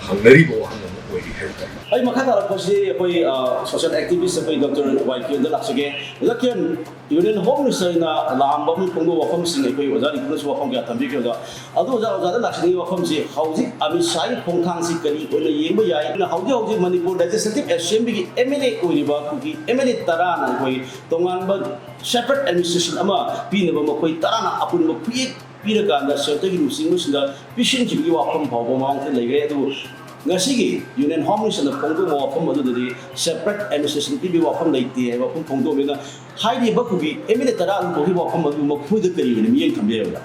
ꯍꯪꯅꯔꯤꯕ ꯋꯥꯍꯪ ꯑꯃ ꯑꯣꯏꯔꯤ ꯍꯥꯏꯕ ꯇꯥꯏ꯫ ꯑꯩ ꯃꯈꯥ ꯇꯥꯔꯛꯄꯁꯤ ꯑꯩꯈꯣꯏ, ꯑ, social activist ꯑꯩꯈꯣꯏ Doctor ꯋꯥꯏ ꯀꯤꯔꯟꯗ ꯂꯥꯛꯆꯒꯦ꯫ ꯑꯣꯖꯥ ꯀꯤꯔꯟ, Union Home Ministerꯅ ꯂꯥꯛꯑꯝꯕ ꯑꯃ ꯐꯣꯡꯗꯣꯛꯄ ꯋꯥꯐꯝꯁꯤꯡ ꯑꯩꯈꯣꯏ ꯑꯣꯖꯥ ꯔꯤꯄꯨꯅꯁꯨ ꯋꯥꯐꯝ ꯀꯌꯥ ꯊꯝꯕꯤꯈ꯭ꯔꯦ ꯑꯣꯖꯥ꯫ ꯑꯗꯨ ꯑꯣꯖꯥ, ꯑꯣꯖꯥꯗ ꯂꯥꯛꯆꯅꯤꯡꯉꯤ ꯋꯥꯐꯝꯁꯤ, ꯍꯧꯖꯤꯛ ꯑꯃꯤꯠ ꯁꯥꯍꯒꯤ ꯈꯣꯡꯊꯥꯡꯁꯤ ꯀꯔꯤ ꯑꯣꯏꯅ ꯌꯦꯡꯕ ꯌꯥꯏ? ꯑꯗꯨꯅ ꯍꯧꯖꯤꯛ ꯍꯧꯖꯤꯛ ꯃꯅꯤꯄꯨꯔ Legislative Assemblyꯒꯤ MLA ꯑꯣꯏꯔꯤꯕ ꯀꯨꯀꯤ MLA ꯇꯔꯥꯅ ꯑꯩꯈꯣꯏ ꯇꯣꯉꯥꯟꯕ separate administration ꯑꯃ ꯄꯤꯅꯕ ꯃꯈꯣꯏ ꯇꯔꯥꯅ ꯑꯄꯨꯟꯕ ꯈꯨꯌꯦꯛ ꯄꯤꯔꯀꯥꯟꯗ centreꯒꯤ ꯂꯨꯆꯤꯡꯕꯁꯤꯡꯗ ꯄꯤꯁꯤꯟꯈꯤꯕꯒꯤ ꯋꯥꯐꯝ ꯐꯥꯎꯕ ꯃꯃꯥꯡꯗ ꯂꯩꯈ꯭ꯔꯦ꯫ ꯑꯗꯨꯕꯨ ꯉꯁꯤꯒꯤ Union Home Ministerꯅ ꯐꯣꯡꯗꯣꯛꯄ ꯋꯥꯐꯝ ꯑꯗꯨꯗꯗꯤ separate administration ꯄꯤꯕꯒꯤ ꯋꯥꯐꯝ ꯂꯩꯇꯦ ꯍꯥꯏꯕ ꯋꯥꯐꯝ ꯐꯣꯡꯗꯣꯛꯑꯕꯅꯤꯅ, ꯍꯥꯏꯔꯤꯕ ꯀꯨꯀꯤ MLA ꯇꯔꯥ ꯑꯗꯨ ꯐꯥꯎꯒꯤ ꯋꯥꯐꯝ ꯑꯗꯨ ꯃꯈꯣꯏꯗ ꯀꯔꯤ ꯑꯣꯏꯅ ꯃꯤꯠꯌꯦꯡ ꯊꯝꯕꯤꯔꯕ꯭ꯔꯥ?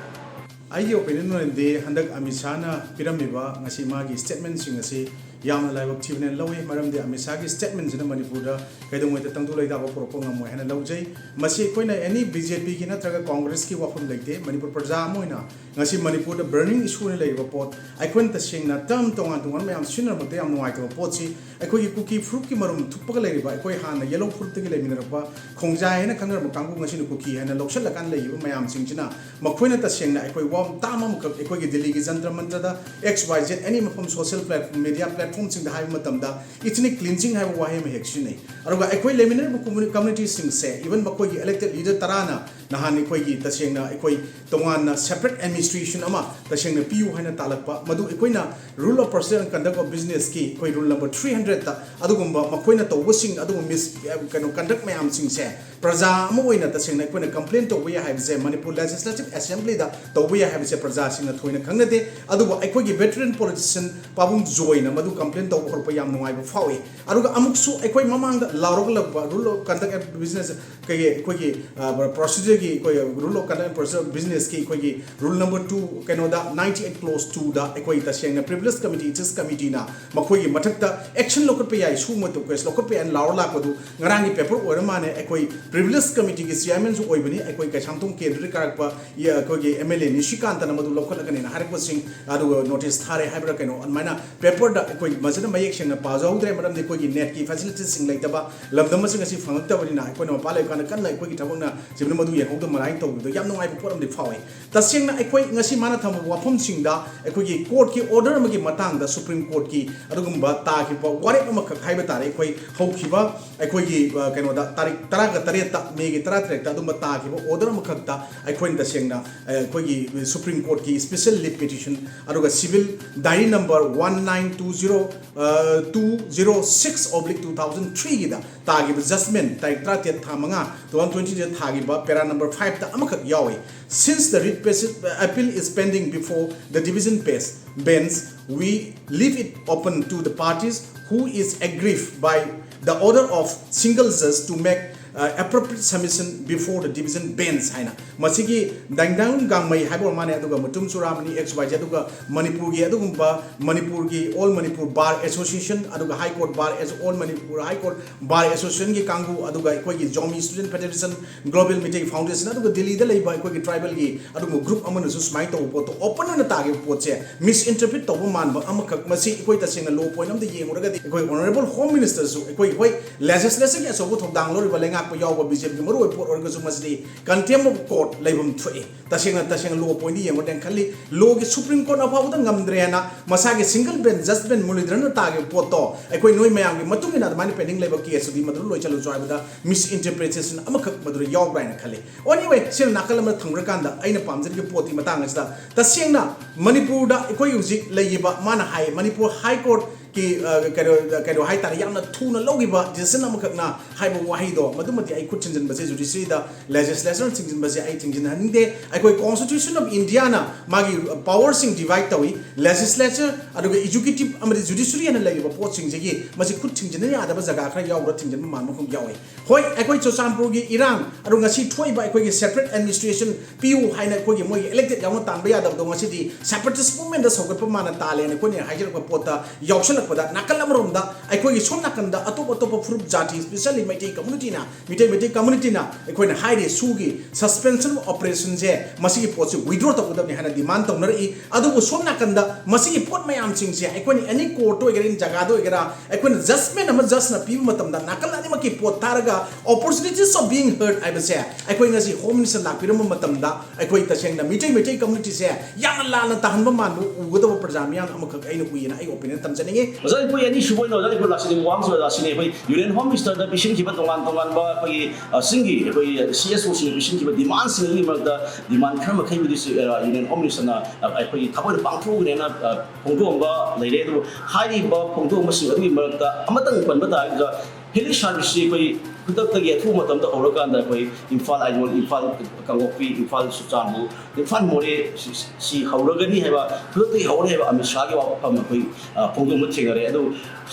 ꯑꯩꯒꯤ opinion ꯑꯣꯏꯅꯗꯤ ꯍꯟꯗꯛ ꯑꯃꯤꯠ ꯁꯥꯍꯅ ꯄꯤꯔꯝꯃꯤꯕ ꯉꯁꯤ ꯃꯥꯒꯤ statementꯁꯤꯡ ꯑꯁꯤ ꯌꯥꯝꯅ ꯂꯥꯏꯕꯛ ꯊꯤꯕꯅꯦꯅ ꯂꯧꯏ꯫ ꯃꯔꯝꯗꯤ ꯑꯃꯤꯠ ꯁꯥꯍꯒꯤ statementꯁꯤꯅ ꯃꯅꯤꯄꯨꯔꯗ ꯀꯩꯗꯧꯉꯩꯗ ꯇꯪꯗꯨ ꯂꯩꯇꯥꯕ ꯄꯨꯔꯛꯄ ꯉꯝꯃꯣꯏ ꯍꯥꯏꯅ ꯂꯧꯖꯩ꯫ ꯃꯁꯤ ꯑꯩꯈꯣꯏꯅ any BJPꯒꯤ ꯅꯠꯇ꯭ꯔꯒ Congressꯀꯤ ꯋꯥꯐꯝ ꯂꯩꯇꯦ꯫ ꯃꯅꯤꯄꯨꯔ ꯄ꯭ꯔꯖꯥ ꯑꯃ ꯑꯣꯏꯅ ꯉꯁꯤ ꯃꯅꯤꯄꯨꯔꯗ burning issue ꯑꯣꯏꯅ ꯂꯩꯔꯤꯕ ꯄꯣꯠ, ꯑꯩꯈꯣꯏꯅ ꯇꯁꯦꯡꯅ term ꯇꯣꯉꯥꯟ ꯇꯣꯉꯥꯟꯕ ꯃꯌꯥꯝ ꯁꯤꯖꯤꯟꯅꯔꯛꯄꯗ ꯌꯥꯝ ꯅꯨꯡꯉꯥꯏꯇꯕ ꯄꯣꯠꯁꯤ, ꯑꯩꯈꯣꯏꯒꯤ ꯀꯨꯀꯤ ꯐꯨꯔꯨꯞꯀꯤ ꯃꯔꯨꯝ ꯊꯨꯞꯄꯒ ꯂꯩꯔꯤꯕ, ꯑꯩꯈꯣꯏ ꯍꯥꯟꯅ yellow ꯐꯨꯔꯨꯞꯇꯒꯤ ꯂꯩꯃꯤꯟꯅꯔꯛꯄ ꯈꯣꯡꯖꯥꯏ ꯍꯥꯏꯅ ꯈꯪꯅꯔꯝꯕ ꯀꯥꯡꯕꯨ ꯉꯁꯤꯅ ꯀꯨꯀꯤ ꯍꯥꯏꯅ ꯂꯧꯁꯤꯜꯂꯀꯥꯟꯗ ꯂꯩꯔꯤꯕ ꯃꯌꯥꯝꯁꯤꯡꯁꯤꯅ, ꯃꯈꯣꯏꯅ ꯇꯁꯦꯡꯅ ꯑꯩꯈꯣꯏ ꯋꯥ ꯇꯥꯝ ꯑꯃꯈꯛ ꯑꯩꯈꯣꯏꯒꯤ ꯗꯤꯜꯂꯤꯒꯤ ꯖꯟꯇ꯭ꯔ ꯃꯟꯇ꯭ꯔꯗ X Y Z any ꯃꯐꯝ social platform, media platformꯁꯤꯡꯗ ꯍꯥꯏꯕ ꯃꯇꯝꯗ ethnic cleansing ꯍꯥꯏꯕ ꯋꯥꯍꯩ ꯑꯃ ꯍꯦꯛ ꯁꯤꯖꯤꯟꯅꯩ꯫ ꯑꯗꯨꯒ ꯑꯩꯈꯣꯏ ꯂꯩꯃꯤꯟꯅꯔꯤꯕ community, communityꯁꯤꯡꯁꯦ, even ꯃꯈꯣꯏꯒꯤ elected leader ꯇꯔꯥꯅ ꯅꯍꯥꯟ ꯑꯩꯈꯣꯏꯒꯤ ꯇꯁꯦꯡꯅ ꯑꯩꯈꯣꯏ ꯇꯣꯉꯥꯟꯅ separate administration ꯑꯃ ꯇꯁꯦꯡꯅ ꯄꯤꯌꯨ ꯍꯥꯏꯅ ꯇꯥꯜꯂꯛꯄ, ꯃꯗꯨ ꯑꯩꯈꯣꯏꯅ rule of procedure and conduct of businessꯀꯤ ꯑꯩꯈꯣꯏ rule number three hundredꯇ ꯑꯗꯨꯒꯨꯝꯕ ꯃꯈꯣꯏꯅ ꯇꯧꯕꯁꯤꯡ, ꯑꯗꯨꯒꯨꯝꯕ mis-, ꯀꯩꯅꯣ, conduct ꯃꯌꯥꯝꯁꯤꯡꯁꯦ ꯄ꯭ꯔꯖꯥ ꯑꯃ ꯑꯣꯏꯅ ꯇꯁꯦꯡꯅ ꯑꯩꯈꯣꯏꯅ complain ꯇꯧꯕ ꯌꯥꯏ ꯍꯥꯏꯕꯁꯦ, ꯃꯅꯤꯄꯨꯔ Legislative Assemblyꯗ ꯇꯧꯕ ꯌꯥꯏ ꯍꯥꯏꯕꯁꯦ ꯄ꯭ꯔꯖꯥꯁꯤꯡꯅ ꯊꯣꯏꯅ ꯈꯪꯅꯗꯦ꯫ ꯑꯗꯨꯕꯨ ꯑꯩꯈꯣꯏꯒꯤ veteran politician ꯄꯥꯕꯨꯡ ꯖꯣꯏꯅ ꯃꯗꯨ complain ꯇꯧꯕ ꯍꯧꯔꯛꯄ ꯌꯥꯝ ꯅꯨꯡꯉꯥꯏꯕ ꯐꯥꯎꯏ꯫ ꯑꯗꯨꯒ ꯑꯃꯨꯛꯁꯨ ꯑꯩꯈꯣꯏ ꯃꯃꯥꯡꯗ ꯂꯥꯎꯔꯛꯂꯛꯄ rule of conduct and business, ꯀꯩꯒꯤ, ꯑꯩꯈꯣꯏꯒꯤ, ꯑ, procedure ꯒꯤ, ꯑꯩꯈꯣꯏ rule of conduct and procedure of business ꯀꯤ ꯑꯩꯈꯣꯏꯒꯤ rule number two, ꯀꯩꯅꯣꯗ, ninety eight clause twoꯗ ꯑꯩꯈꯣꯏ ꯇꯁꯦꯡꯅ privilege committee, ethics committeeꯅ ꯃꯈꯣꯏꯒꯤ ꯃꯊꯛꯇ action ꯂꯧꯈꯠꯄ ꯌꯥꯏ, ꯁꯤꯒꯨꯝꯕ case ꯂꯧꯈꯠꯄ ꯌꯥꯏꯅ ꯂꯥꯎꯔ ꯂꯥꯛꯄꯗꯨ ꯉꯔꯥꯡꯒꯤ paper ꯑꯣꯏꯔ ꯃꯥꯜꯂꯦ꯫ ꯑꯩꯈꯣꯏ privilege committeeꯒꯤ chairmanꯁꯨ ꯑꯣꯏꯕꯅꯤ, ꯑꯩꯈꯣꯏ ꯀꯩꯁꯥꯝꯊꯣꯡ ꯀꯦꯟꯗ꯭ꯔꯗꯒꯤ ꯀꯥꯔꯛꯄ, ꯏ-, ꯑꯩꯈꯣꯏꯒꯤ MLA ꯅꯤꯁꯤꯀꯥꯟꯇꯅ ꯃꯗꯨ ꯂꯧꯈꯠꯂꯒꯅꯦꯅ ꯍꯥꯏꯔꯛꯄꯁꯤꯡ ꯑꯗꯨꯒ notice ꯊꯥꯔꯦ ꯍꯥꯏꯕ꯭ꯔꯥ ꯀꯩꯅꯣ, ꯑꯗꯨꯃꯥꯏꯅ paperꯗ ꯑꯩꯈꯣꯏ ꯐꯖꯅ ꯃꯌꯦꯛ ꯁꯦꯡꯅ ꯄꯥꯖꯍꯧꯗ꯭ꯔꯦ꯫ ꯃꯔꯝꯗꯤ ꯑꯩꯈꯣꯏꯒꯤ NEETꯀꯤ facilitiesꯁꯤꯡ ꯂꯩꯇꯕ, ꯂꯝꯗꯝ ꯑꯁꯤ ꯉꯁꯤ ꯐꯪꯉꯛꯇꯕꯅꯤꯅ ꯑꯩꯈꯣꯏꯅ ꯃꯄꯥꯟ ꯂꯩꯕ ꯀꯥꯟꯗ ꯀꯟꯅ ꯑꯩꯈꯣꯏꯒꯤ ꯊꯕꯛꯅ ꯆꯤꯞꯅ ꯃꯗꯨ ꯌꯦꯡꯍꯧꯗ ꯃꯔꯥꯏꯅ ꯇꯧꯕꯗꯣ ꯌꯥꯝ ꯅꯨꯡꯉꯥꯏꯕ ꯄꯣꯠ ꯑꯃꯗꯤ ꯐꯥꯎꯏ꯫ ꯇꯁꯦꯡꯅ ꯑꯩꯈꯣꯏ ꯉꯁꯤ ꯃꯥꯅ ꯊꯝꯕ ꯋꯥꯐꯝꯁꯤꯡꯗ ꯑꯩꯈꯣꯏꯒꯤ courtꯀꯤ order ꯑꯃꯒꯤ ꯃꯇꯥꯡꯗ, Supreme Courtꯀꯤ ꯑꯗꯨꯒꯨꯝꯕ ꯇꯥꯈꯤꯕ ꯋꯥꯔꯦꯞ ꯑꯃꯈꯛ ꯍꯥꯏꯕ ꯇꯥꯔꯦ, ꯑꯩꯈꯣꯏ ꯍꯧꯈꯤꯕ ꯑꯩꯈꯣꯏꯒꯤ, ꯑ, ꯀꯩꯅꯣꯗ, ꯇꯥꯔꯤꯛ ꯇꯔꯥꯒ ꯇꯔꯦꯠꯇ, Mayꯒꯤ ꯇꯔꯥꯇꯔꯦꯠꯇ ꯑꯗꯨꯝꯕ ꯇꯥꯈꯤꯕ order ꯑꯃꯈꯛꯇ ꯑꯩꯈꯣꯏꯅ ꯇꯁꯦꯡꯅ, ꯑ, ꯑꯩꯈꯣꯏꯒꯤ Supreme Courtꯀꯤ special leave petition, ꯑꯗꯨꯒ civil diary number one nine two zero, ꯑ, two zero six oblique two thousand threeꯒꯤꯗ ꯇꯥꯈꯤꯕ judgment, ꯇꯥꯔꯤꯛ ꯇꯔꯥꯇꯔꯦꯠ ꯊꯥ ꯃꯉꯥ two thousand twentyꯗ ꯊꯥꯈꯤꯕ para number fiveꯇ ꯑꯃꯈꯛ ꯌꯥꯎꯏ꯫ Since the writ pesi-, appeal is pending before the division bes-, bench, we leave it open to the parties who is aggrieved by the order of single judge to make ꯑ, appropriate submission before the division bench ꯍꯥꯏꯅ꯫ ꯃꯁꯤꯒꯤ ꯗꯥꯏꯗꯥꯡ ꯒꯥꯡꯃꯩ ꯍꯥꯏꯕ ꯑꯣꯏꯔ ꯃꯥꯜꯂꯦ, ꯑꯗꯨꯒ Mutum ꯆꯨꯔꯥꯃꯅꯤ, X Y Z, ꯑꯗꯨꯒ ꯃꯅꯤꯄꯨꯔꯒꯤ ꯑꯗꯨꯒꯨꯝꯕ ꯃꯅꯤꯄꯨꯔꯒꯤ All Manipur Bar Association, ꯑꯗꯨꯒ High Court Bar As-, All Manipur High Court Bar Association ꯒꯤ ꯀꯥꯡꯕꯨ, ꯑꯗꯨꯒ ꯑꯩꯈꯣꯏꯒꯤ Zomi Student Federation, Global Meitei Foundation, ꯑꯗꯨꯒ ꯗꯤꯜꯂꯤꯗ ꯂꯩꯕ ꯑꯩꯈꯣꯏꯒꯤ tribal ꯒꯤ ꯑꯗꯨꯒꯨꯝꯕ group ꯑꯃꯅꯁꯨ ꯁꯨꯃꯥꯏꯅ ꯇꯧꯕ ꯄꯣꯠꯇꯣ open ꯑꯣꯏꯅ ꯇꯥꯈꯤꯕ ꯄꯣꯠꯁꯦ misinterpret ꯇꯧꯕ ꯃꯥꯟꯕ ꯑꯃꯈꯛ꯫ ꯃꯁꯤ ꯑꯩꯈꯣꯏ ꯇꯁꯦꯡꯅ law point ꯑꯝꯗ ꯌꯦꯡꯉꯨꯔꯒꯗꯤ ꯑꯩꯈꯣꯏ Honourable Home Minister ꯁꯨ, ꯑꯩꯈꯣꯏ ꯍꯣꯏ legislature ꯒꯤ ꯑꯆꯧꯕ ꯊꯧꯗꯥꯡ ꯂꯧꯔꯤꯕ ꯂꯩꯉꯥꯛꯄ ꯌꯥꯎꯕ B J P ꯒꯤ ꯃꯔꯨ ꯑꯣꯏꯕ ꯄꯣꯠ ꯑꯣꯏꯔꯒꯁꯨ ꯃꯁꯤꯗꯤ contempt of court ꯂꯩꯐꯝ ꯊꯣꯛꯏ꯫ ꯇꯁꯦꯡꯅ, ꯇꯁꯦꯡꯅ law point ꯗ ꯌꯦꯡꯉꯨꯔꯗꯤ ꯈꯜꯂꯤ, law ꯒꯤ Supreme Court ꯅ ꯐꯥꯎꯕꯗ ꯉꯝꯗ꯭ꯔꯦꯅ ꯃꯁꯥꯒꯤ single bench judgment ꯃꯨꯔꯂꯤꯙꯔꯟꯅ ꯇꯥꯈꯤꯕ ꯄꯣꯠꯇꯣ ꯑꯩꯈꯣꯏ ꯅꯣꯏ ꯃꯌꯥꯝꯒꯤ ꯃꯇꯨꯡ ꯏꯟꯅ ꯑꯗꯨꯃꯥꯏꯅ pending ꯂꯩꯕ case ꯇꯨꯗꯤ ꯃꯗꯨꯗ ꯂꯣꯏꯁꯤꯜꯂꯁꯨ ꯍꯥꯏꯕꯗ misinterpretation ꯑꯃꯈꯛ ꯃꯗꯨꯗ ꯌꯥꯎꯕ꯭ꯔꯥ ꯍꯥꯏꯅ ꯈꯜꯂꯤ꯫ Anyway, ꯁꯤꯅ ꯅꯥꯀꯜ ꯑꯃꯗ ꯊꯝꯈ꯭ꯔꯀꯥꯟꯗ ꯑꯩꯅ ꯄꯥꯝꯖꯔꯤꯕ ꯄꯣꯠꯇꯤ ꯃꯇꯥꯡ ꯑꯁꯤꯗ ꯇꯁꯦꯡꯅ ꯃꯅꯤꯄꯨꯔꯗ ꯑꯩꯈꯣꯏ ꯍꯧꯖꯤꯛ ꯂꯩꯔꯤꯕ, ꯃꯥꯅ ꯍꯥꯏ, ꯃꯅꯤꯄꯨꯔ High Court ꯀꯤ, ꯑ, ꯀꯩꯅꯣ, ꯀꯩꯅꯣ ꯍꯥꯏꯇꯥꯔꯦ, ꯌꯥꯝꯅ ꯊꯨꯅ ꯂꯧꯈꯤꯕ decision ꯑꯃꯈꯛꯅ ꯍꯥꯏꯕ ꯋꯥꯍꯩꯗꯣ, ꯃꯗꯨꯃꯗꯤ ꯑꯩ ꯈꯨꯠ ꯊꯤꯟꯖꯤꯟꯕꯁꯦ, judiciary ꯗ legislature ꯅ ꯊꯤꯡꯖꯤꯟꯕꯁꯦ ꯑꯩ ꯊꯤꯡꯖꯤꯟꯍꯟꯅꯤꯡꯗꯦ꯫ ꯑꯩꯈꯣꯏ Constitution of India ꯅ ꯃꯥꯒꯤ power ꯁꯤꯡ divide ꯇꯧꯏ, legislature ꯑꯗꯨꯒ executive ꯑꯃꯗꯤ judiciary ꯍꯥꯏꯅ ꯂꯩꯔꯤꯕ ꯄꯣꯠꯁꯤꯡꯁꯤꯒꯤ ꯃꯁꯤ ꯈꯨꯠ ꯊꯤꯡꯖꯤꯟꯕ ꯌꯥꯗꯕ ꯖꯒꯥ ꯈꯔ ꯌꯥꯎꯕ꯭ꯔꯥ, ꯊꯤꯡꯖꯤꯟꯕ ꯃꯥꯟꯕ ꯃꯐꯝ ꯌꯥꯎꯏ꯫ ꯍꯣꯏ, ꯑꯩꯈꯣꯏ ꯆꯨꯔꯆꯥꯟꯄꯨꯔꯒꯤ ꯏꯔꯥꯡ, ꯑꯗꯨ ꯉꯁꯤ ꯊꯣꯛꯏꯕ ꯑꯩꯈꯣꯏꯒꯤ separate administration ꯄꯤꯌꯨ ꯍꯥꯏꯅ ꯑꯩꯈꯣꯏꯒꯤ ꯃꯣꯏꯒꯤ elected ꯌꯥꯎꯅ ꯇꯥꯟꯕ ꯌꯥꯗꯕꯗꯣ ꯉꯁꯤꯗꯤ separatist movement ꯗ ꯁꯧꯒꯠꯄ ꯃꯥꯅ ꯇꯥꯜꯂꯦꯅ ꯑꯩꯈꯣꯏꯅ ꯍꯥꯏꯖꯔꯛꯄ ꯄꯣꯠꯇ ꯌꯥꯎꯁꯜꯂꯛꯄꯗ, ꯅꯥꯀꯜ ꯑꯃꯔꯣꯝꯗ ꯑꯩꯈꯣꯏꯒꯤ ꯁꯣꯝ ꯅꯥꯀꯟꯗ ꯑꯇꯣꯞ ꯑꯇꯣꯞꯄ ꯐꯨꯔꯨꯞ ꯖꯥꯇꯤ, specially ꯃꯩꯇꯩ community ꯅ, ꯃꯤꯇꯩ, ꯃꯩꯇꯩ community ꯅ ꯑꯩꯈꯣꯏꯅ ꯍꯥꯏꯔꯤ ꯁꯨꯒꯤ suspension of operation ꯁꯦ, ꯃꯁꯤꯒꯤ ꯄꯣꯠꯁꯤ withdraw ꯇꯧꯒꯗꯕꯅꯤ ꯍꯥꯏꯅ demand ꯇꯧꯅꯔꯛꯏ꯫ ꯑꯗꯨꯕꯨ ꯁꯣꯝ ꯅꯥꯀꯟꯗ ꯃꯁꯤꯒꯤ ꯄꯣꯠ ꯃꯌꯥꯝꯁꯤꯡꯁꯦ ꯑꯩꯈꯣꯏꯅ any court ꯇ ꯑꯣꯏꯒꯦꯔꯥ, any ꯖꯒꯥꯗ ꯑꯣꯏꯒꯦꯔꯥ, ꯑꯩꯈꯣꯏꯅ judgment ꯑꯃ judge ꯅ ꯄꯤꯕ ꯃꯇꯝꯗ ꯅꯥꯀꯜ ꯑꯅꯤꯃꯛꯀꯤ ꯄꯣꯠ ꯊꯥꯔꯒ opportunities of being heard ꯍꯥꯏꯕꯁꯦ ꯑꯩꯈꯣꯏ ꯉꯁꯤ Home Minister ꯂꯥꯛꯄꯤꯔꯝꯕ ꯃꯇꯝꯗ ꯑꯩꯈꯣꯏ ꯇꯁꯦꯡꯅ ꯃꯤꯇꯩ, ꯃꯩꯇꯩ community ꯁꯦ ꯌꯥꯝꯅ ꯂꯥꯟꯅ ꯇꯥꯍꯟꯕ ꯃꯥꯟꯕ ꯎꯒꯗꯕ ꯄ꯭ꯔꯖꯥ ꯃꯤꯌꯥꯝ ꯑꯃꯈꯛ ꯑꯩꯅ ꯎꯏꯌꯦꯅ ꯑꯩ opinion ꯊꯝꯖꯅꯤꯡꯉꯤ꯫ ꯑꯣꯖꯥ, ꯑꯩꯈꯣꯏ ꯑꯅꯤꯁꯨꯕ ꯑꯣꯏꯅ ꯑꯣꯖꯥ, ꯑꯩꯈꯣꯏ ꯂꯥꯛꯆꯅꯤꯡꯕ ꯋꯥꯍꯪꯁꯨ ꯑꯣꯖꯥ ꯁꯤꯅꯤ, ꯑꯩꯈꯣꯏ Union Home Minister ꯗ ꯄꯤꯁꯤꯟꯈꯤꯕ ꯇꯣꯉꯥꯟ ꯇꯣꯉꯥꯟꯕ ꯑꯩꯈꯣꯏꯒꯤ, ꯑ, ꯁꯤꯡꯒꯤ, ꯑꯩꯈꯣꯏꯒꯤ C S O ꯁꯤꯡꯅ ꯄꯤꯁꯤꯟꯈꯤꯕ demand ꯁꯤꯡ ꯑꯗꯨꯒꯤ ꯃꯔꯛꯇ demand ꯈꯔ ꯃꯈꯩꯕꯨꯗꯤ ꯁꯤ, ꯑ, Union Home Minister ꯅ, ꯑ, ꯑꯩꯈꯣꯏꯒꯤ ꯊꯃꯣꯏꯗ ꯄꯥꯡꯊꯣꯛꯎꯒꯅꯦꯅ, ꯑ, ꯐꯣꯡꯗꯣꯛꯑꯝꯕ ꯂꯩꯔꯦ꯫ ꯑꯗꯨꯕꯨ ꯍꯥꯏꯔꯤꯕ ꯐꯣꯡꯗꯣꯛꯑꯝꯕꯁꯤꯡ ꯑꯗꯨꯒꯤ ꯃꯔꯛꯇ ꯑꯃꯇꯪ ꯄꯟꯕ ꯇꯥꯔꯒꯗꯤ, ꯍꯤꯂꯤ ꯁꯥꯔꯚꯤꯁꯁꯤ ꯑꯩꯈꯣꯏ ꯈꯨꯗꯛꯇꯒꯤ ꯑꯊꯨꯕ ꯃꯇꯝꯗ ꯍꯧꯔꯀꯥꯟꯗ ꯑꯩꯈꯣꯏ ꯏꯝꯐꯥꯜ ꯑꯥꯏꯖꯣꯜ, ꯏꯝꯐꯥꯜ ꯀꯥꯡꯄꯣꯛꯄꯤ, ꯏꯝꯐꯥꯜ ꯆꯨꯔꯆꯥꯟꯄꯨꯔ, ꯏꯝꯐꯥꯜ ꯃꯣꯔꯦ ꯁꯤ, ꯁꯤ ꯍꯧꯔꯒꯅꯤ ꯍꯥꯏꯕ, ꯈꯨꯗꯛꯇꯒꯤ ꯍꯧꯔꯅꯤ ꯍꯥꯏꯕ ꯑꯃꯤꯠ ꯁꯥꯍꯒꯤ ꯋꯥꯐꯝ ꯑꯩꯈꯣꯏ, ꯑ, ꯐꯣꯡꯗꯣꯛꯄ ꯊꯦꯡꯅꯔꯦ꯫ ꯑꯗꯨ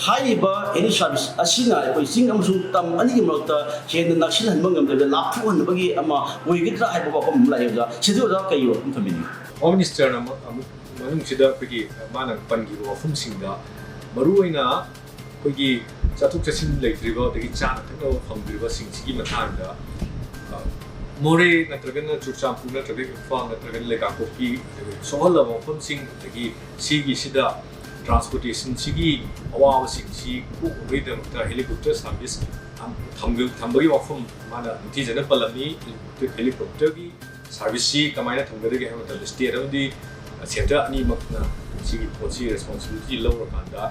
ꯍꯥꯏꯔꯤꯕ ꯍꯦꯂꯤ ꯁꯥꯔꯚꯤꯁ ꯑꯁꯤꯅ ꯑꯩꯈꯣꯏ ꯆꯤꯡ ꯑꯃꯁꯨꯡ ꯇꯝ ꯑꯅꯤꯒꯤ ꯃꯔꯛꯇ ꯍꯦꯟꯅ ꯅꯛꯁꯤꯟꯍꯟꯕ ꯉꯝꯗꯕꯗ ꯂꯥꯞꯊꯣꯛꯍꯟꯕꯒꯤ ꯑꯃ ꯑꯣꯏꯒꯗ꯭ꯔꯥ ꯍꯥꯏꯕ ꯋꯥꯐꯝ ꯑꯃ ꯂꯥꯛꯑꯦ ꯑꯣꯖꯥ꯫ ꯁꯤꯗ ꯑꯣꯖꯥ ꯀꯩ ꯋꯥꯐꯝ ꯊꯝꯕꯤꯅꯤꯡꯉꯤ? ꯍꯣꯝ ꯃꯤꯅꯤꯁꯇꯔꯅ ꯃ-, ꯑꯃꯨꯛ ꯃꯅꯨꯡꯁꯤꯗ ꯑꯩꯈꯣꯏꯒꯤ ꯃꯥꯅ ꯄꯟꯈꯤꯕ ꯋꯥꯐꯝꯁꯤꯡꯗ ꯃꯔꯨꯑꯣꯏꯅ ꯑꯩꯈꯣꯏꯒꯤ ꯆꯠꯊꯣꯛ ꯆꯠꯁꯤꯟ ꯂꯩꯇ꯭ꯔꯤꯕ, ꯑꯗꯒꯤ ꯆꯥꯅ ꯊꯛꯅꯕ ꯐꯪꯗ꯭ꯔꯤꯕꯁꯤꯡꯁꯤꯒꯤ ꯃꯇꯥꯡꯗ, ꯑ, ꯃꯣꯔꯦ ꯅꯠꯇ꯭ꯔꯒꯅ ꯆꯨꯔꯆꯥꯟꯄꯨꯔ ꯅꯠꯇ꯭ꯔꯒ ꯏꯝꯐꯥꯜ ꯅꯠꯇ꯭ꯔꯒꯅ ꯂꯩꯕꯥꯛꯄꯣꯛꯄꯤ, ꯑꯗꯒꯤ ꯁꯣꯛꯍꯜꯂꯕ ꯃꯐꯝꯁꯤꯡ, ꯑꯗꯒꯤ ꯁꯤꯒꯤꯁꯤꯗ ꯇ꯭ꯔꯥꯟꯁꯄꯣꯔꯇꯦꯁꯟꯁꯤꯒꯤ ꯑꯋꯥꯕꯁꯤꯡꯁꯤ ꯀꯣꯛꯅꯕꯒꯤꯗꯃꯛꯇ ꯍꯦꯂꯤꯀꯣꯞꯇꯔ ꯁꯥꯔꯚꯤꯁ ꯊꯝ-, ꯊꯝꯕ-, ꯊꯝꯕꯒꯤ ꯋꯥꯐꯝ ꯃꯥꯅ ꯅꯤꯡꯊꯤꯖꯅ ꯄꯜꯂꯝꯃꯤ꯫ ꯍꯦꯂꯤꯀꯣꯞꯇꯔꯒꯤ ꯁꯥꯔꯚꯤꯁꯁꯤ ꯀꯃꯥꯏꯅ ꯊꯝꯒꯗꯒꯦ ꯍꯥꯏꯕ ꯃꯇꯝꯗ, ꯁ꯭ꯇꯦꯠ ꯑꯃꯗꯤ ꯁꯦꯟꯇꯔ ꯑꯅꯤꯃꯛꯅ ꯁꯤꯒꯤ ꯄꯣꯠꯁꯤ ꯔꯦꯁꯄꯣꯟꯁꯤꯕꯤꯂꯤꯇꯤ ꯂꯧꯔꯀꯥꯟꯗ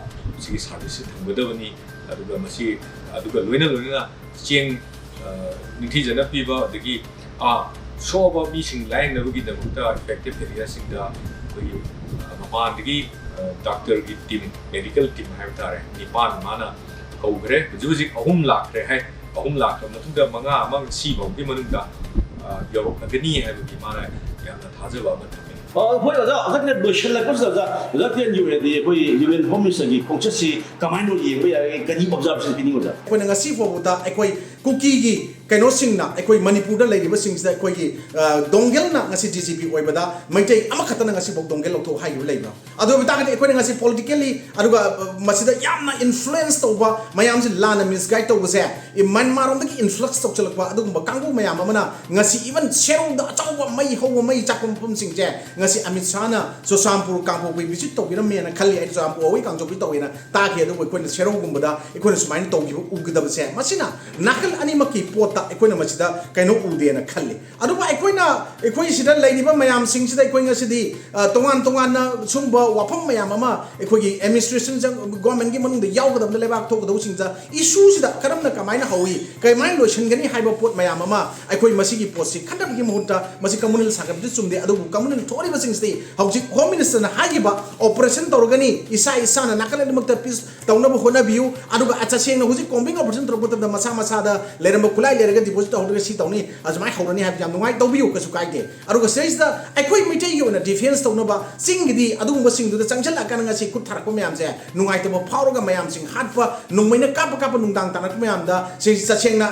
ꯁꯤꯒꯤ ꯁꯥꯔꯚꯤꯁꯁꯤ ꯊꯝꯒꯗꯕꯅꯤ꯫ ꯑꯗꯨꯒ ꯃꯁꯤ, ꯑꯗꯨꯒ ꯂꯣꯏꯅ ꯂꯣꯏꯅꯅ ꯆꯦꯡ, ꯑ, ꯅꯤꯡꯊꯤꯖꯅ ꯄꯤꯕ, ꯑꯗꯒꯤ, ꯑ, ꯁꯣꯛꯑꯕ ꯃꯤꯁꯤꯡ ꯂꯥꯌꯦꯡꯅꯕꯒꯤꯗꯃꯛꯇ ꯑꯦꯐꯦꯛꯇꯤꯚ ꯑꯦꯔꯤꯌꯥꯁꯤꯡꯗ ꯑꯩꯈꯣꯏꯒꯤ, ꯑ, ꯃꯄꯥꯟꯗꯒꯤ, ꯑ, ꯗꯥꯛꯇꯔꯒꯤ ꯇꯤꯝ, ꯃꯦꯗꯤꯀꯦꯜ ꯇꯤꯝ ꯍꯥꯏꯕ ꯇꯥꯔꯦ, ꯅꯤꯄꯥꯟ ꯃꯥꯅ ꯀꯧꯈ꯭ꯔꯦ꯫ ꯍꯧꯖꯤꯛ ꯍꯧꯖꯤꯛ ꯑꯍꯨꯝ ꯂꯥꯛꯈ꯭ꯔꯦ ꯍꯥꯏ꯫ ꯑꯍꯨꯝ ꯂꯥꯛꯈ꯭ꯔ ꯃꯇꯨꯡꯗ ꯃꯉꯥ ꯑꯃ ꯉꯁꯤ ꯐꯥꯎꯒꯤ ꯃꯅꯨꯡꯗ, ꯑ, ꯌꯧꯔꯛꯂꯒꯅꯤ ꯍꯥꯏꯕꯒꯤ ꯃꯥꯅ ꯌꯥꯝꯅ ꯊꯥꯖꯕ ꯑꯃ ꯊꯝꯃꯤ꯫ ꯑ, ꯍꯣꯏ ꯑꯣꯖꯥ, ꯑꯣꯖꯥ ꯀꯤꯔꯟ, ꯂꯣꯏꯁꯤꯜꯂꯛꯄꯁꯤꯗ ꯑꯣꯖꯥ, ꯑꯣꯖꯥ ꯀꯤꯔꯟꯒꯤ ꯑꯣꯏꯅꯗꯤ ꯑꯩꯈꯣꯏ ꯌꯨꯅꯤꯌꯟ ꯍꯣꯝ ꯃꯤꯅꯤꯁꯇꯔꯒꯤ ꯈꯣꯡꯆꯠꯁꯤ ꯀꯃꯥꯏꯅ ꯌꯦꯡꯕ ꯌꯥꯏ, ꯀꯔꯤ ꯑꯣꯕꯖꯥꯔꯕꯦꯁꯟ ꯄꯤꯅꯤꯡꯕ ꯑꯣꯖꯥ? ꯑꯩꯈꯣꯏꯅ ꯉꯁꯤ ꯐꯥꯎꯕꯗ ꯑꯩꯈꯣꯏ ꯀꯨꯀꯤꯒꯤ ꯀꯩꯅꯣꯁꯤꯡꯅ ꯑꯩꯈꯣꯏ ꯃꯅꯤꯄꯨꯔꯗ ꯂꯩꯔꯤꯕꯁꯤꯡꯁꯤꯗ ꯑꯩꯈꯣꯏꯒꯤ, ꯑ, ꯗꯣꯡꯒꯦꯜꯅ ꯉꯁꯤ ꯗꯤ ꯖꯤ ꯄꯤ ꯑꯣꯏꯕꯗ ꯃꯩꯇꯩ ꯑꯃꯈꯛꯇꯅ ꯉꯁꯤꯐꯥꯎ ꯗꯣꯡꯒꯦꯜ ꯂꯧꯊꯣꯛ ꯍꯥꯏꯈꯤꯕ ꯂꯩꯕ꯭ꯔꯥ? ꯑꯗꯨ ꯑꯣꯏꯕ ꯇꯥꯔꯒꯗꯤ ꯑꯩꯈꯣꯏꯅ ꯉꯁꯤ ꯄꯣꯂꯤꯇꯤꯀꯦꯜꯂꯤ ꯑꯗꯨꯒ, ꯑ, ꯃꯁꯤꯗ ꯌꯥꯝꯅ ꯏꯟꯐ꯭ꯂꯨꯌꯦꯟꯁ ꯇꯧꯕ, ꯃꯌꯥꯝꯁꯤ ꯂꯥꯟꯅ ꯃꯤꯁꯒꯥꯏꯗ ꯇꯧꯕꯁꯦ, ꯏ-, ꯃ꯭ꯌꯥꯟꯃꯥꯔ ꯔꯣꯝꯗꯒꯤ ꯏꯟꯐ꯭ꯂꯛꯁ ꯇꯧꯁꯤꯜꯂꯛꯄ ꯑꯗꯨꯒꯨꯝꯕ ꯀꯥꯡꯕꯨ ꯃꯌꯥꯝ ꯑꯃꯅ ꯉꯁꯤ ꯏꯚꯟ ꯁꯦꯔꯧꯗ ꯑꯆꯧꯕ ꯃꯩ ꯍꯧꯕ, ꯃꯩ ꯆꯥꯛꯄ ꯃꯐꯝꯁꯤꯡꯁꯦ ꯉꯁꯤ ꯑꯃꯤꯠ ꯁꯥꯍꯅ ꯆꯨꯔꯆꯥꯟꯄꯨꯔ ꯀꯥꯡꯄꯣꯛꯄꯤ ꯚꯤꯖꯤꯠ ꯇꯧꯕꯤꯔꯝꯃꯦꯅ ꯈꯜꯂꯤ꯫ ꯑꯩ ꯆꯨꯔꯆꯥꯟꯄꯨꯔ ꯋꯥꯋꯦ ꯀꯥꯡꯖꯣꯛꯄꯤ ꯇꯧꯋꯦꯅ ꯇꯥꯈꯤ꯫ ꯑꯗꯨꯕꯨ ꯑꯩꯈꯣꯏꯅ ꯁꯦꯔꯧꯒꯨꯝꯕꯗ ꯑꯩꯈꯣꯏꯅ ꯁꯨꯃꯥꯏꯅ ꯇꯧꯈꯤꯕ ꯎꯒꯗꯕꯁꯦ, ꯃꯁꯤꯅ ꯅꯥꯀꯜ ꯑꯅꯤꯃꯛꯀꯤ ꯄꯣꯠꯇ ꯑꯩꯈꯣꯏꯅ ꯃꯁꯤꯗ ꯀꯩꯅꯣ ꯎꯗꯦꯅ ꯈꯜꯂꯤ꯫ ꯑꯗꯨꯒ ꯑꯩꯈꯣꯏꯅ, ꯑꯩꯈꯣꯏ ꯁꯤꯗ ꯂꯩꯔꯤꯕ ꯃꯌꯥꯝꯁꯤꯡꯁꯤꯗ ꯑꯩꯈꯣꯏ ꯉꯁꯤꯗꯤ, ꯑ, ꯇꯣꯉꯥꯟ ꯇꯣꯉꯥꯟꯅ ꯁꯨꯝꯕ ꯋꯥꯐꯝ ꯃꯌꯥꯝ ꯑꯃ ꯑꯩꯈꯣꯏꯒꯤ ꯑꯦꯗꯃꯤꯅꯤꯁꯇ꯭ꯔꯦꯁꯟ, ꯒꯣꯔꯃꯦꯟꯒꯤ ꯃꯅꯨꯡꯗ ꯌꯥꯎꯒꯗꯕꯅ ꯂꯩꯕꯥꯛ ꯊꯣꯛꯀꯗꯧꯕꯁꯤꯡꯗ ꯏꯁꯨꯁꯤꯗ ꯀꯔꯝꯅ ꯀꯃꯥꯏꯅ ꯍꯧꯏ, ꯀꯃꯥꯏꯅ ꯂꯣꯏꯁꯤꯟꯒꯅꯤ ꯍꯥꯏꯕ ꯄꯣꯠ ꯃꯌꯥꯝ ꯑꯃ ꯑꯩꯈꯣꯏ ꯃꯁꯤꯒꯤ ꯄꯣꯠꯁꯤ ꯈꯟꯅꯕꯒꯤ ꯃꯍꯨꯠꯇ ꯃꯁꯤ ꯀꯝꯃꯨꯅꯦꯜ ꯁꯥꯒꯠꯄꯗꯤ ꯆꯨꯝꯗꯦ, ꯑꯗꯨꯕꯨ ꯀꯝꯃꯨꯅꯦꯜ ꯊꯣꯛꯂꯤꯕꯁꯤꯡꯁꯤꯗꯤ ꯍꯧꯖꯤꯛ ꯍꯣꯝ ꯃꯤꯅꯤꯁꯇꯔꯅ ꯍꯥꯏꯈꯤꯕ ꯑꯣꯄꯔꯦꯁꯟ ꯇꯧꯔꯒꯅꯤ, ꯏꯁꯥ ꯏꯁꯥꯅ ꯅꯥꯀꯜ ꯑꯅꯤꯃꯛꯇ ꯄꯤꯁ ꯇꯧꯅꯕ ꯍꯣꯠꯅꯕꯤꯌꯨ꯫ ꯑꯗꯨꯒ ꯇꯁꯦꯡꯅ ꯍꯧꯖꯤꯛ ꯀꯣꯝꯕꯤꯡ ꯑꯣꯄꯔꯦꯁꯟ ꯇꯧꯔꯛꯄ ꯃꯇꯝꯗ ꯃꯁꯥ ꯃꯁꯥꯗ ꯂꯩꯔꯝꯕ ꯈꯨꯠꯂꯥꯏ ꯂꯩꯔꯒ deposit ꯇꯧꯍꯧꯗ꯭ꯔꯒ ꯁꯤ ꯇꯧꯅꯤ, ꯑꯁꯨꯃꯥꯏꯅ ꯍꯧꯔꯅꯤ ꯍꯥꯏꯕꯁꯦ ꯌꯥꯝ ꯅꯨꯡꯉꯥꯏ, ꯇꯧꯕꯤꯌꯨ, ꯀꯩꯁꯨ ꯀꯥꯏꯗꯦ꯫ ꯑꯗꯨꯒ ꯁꯤꯗꯩꯁꯤꯗ ꯑꯩꯈꯣꯏ ꯃꯩꯇꯩꯒꯤ ꯑꯣꯏꯅ defence ꯇꯧꯅꯕ ꯆꯤꯡꯒꯤꯗꯤ ꯑꯗꯨꯒꯨꯝꯕꯁꯤꯡꯗꯨꯗ ꯆꯪꯁꯤꯜꯂꯛꯑꯀꯥꯟꯗ ꯉꯁꯤ ꯈꯨꯠ ꯊꯥꯔꯛꯄ ꯃꯌꯥꯝꯁꯦ ꯅꯨꯡꯉꯥꯏꯇꯕ ꯐꯥꯎꯔꯒ ꯃꯌꯥꯝꯁꯤꯡ ꯍꯥꯠꯄ, ꯅꯣꯡꯃꯩꯅ ꯀꯥꯞꯄ ꯀꯥꯞꯄ ꯅꯨꯡꯗꯥꯡ ꯇꯥꯔꯛꯄ ꯃꯌꯥꯝꯗ ꯁꯤ ꯇꯁꯦꯡꯅ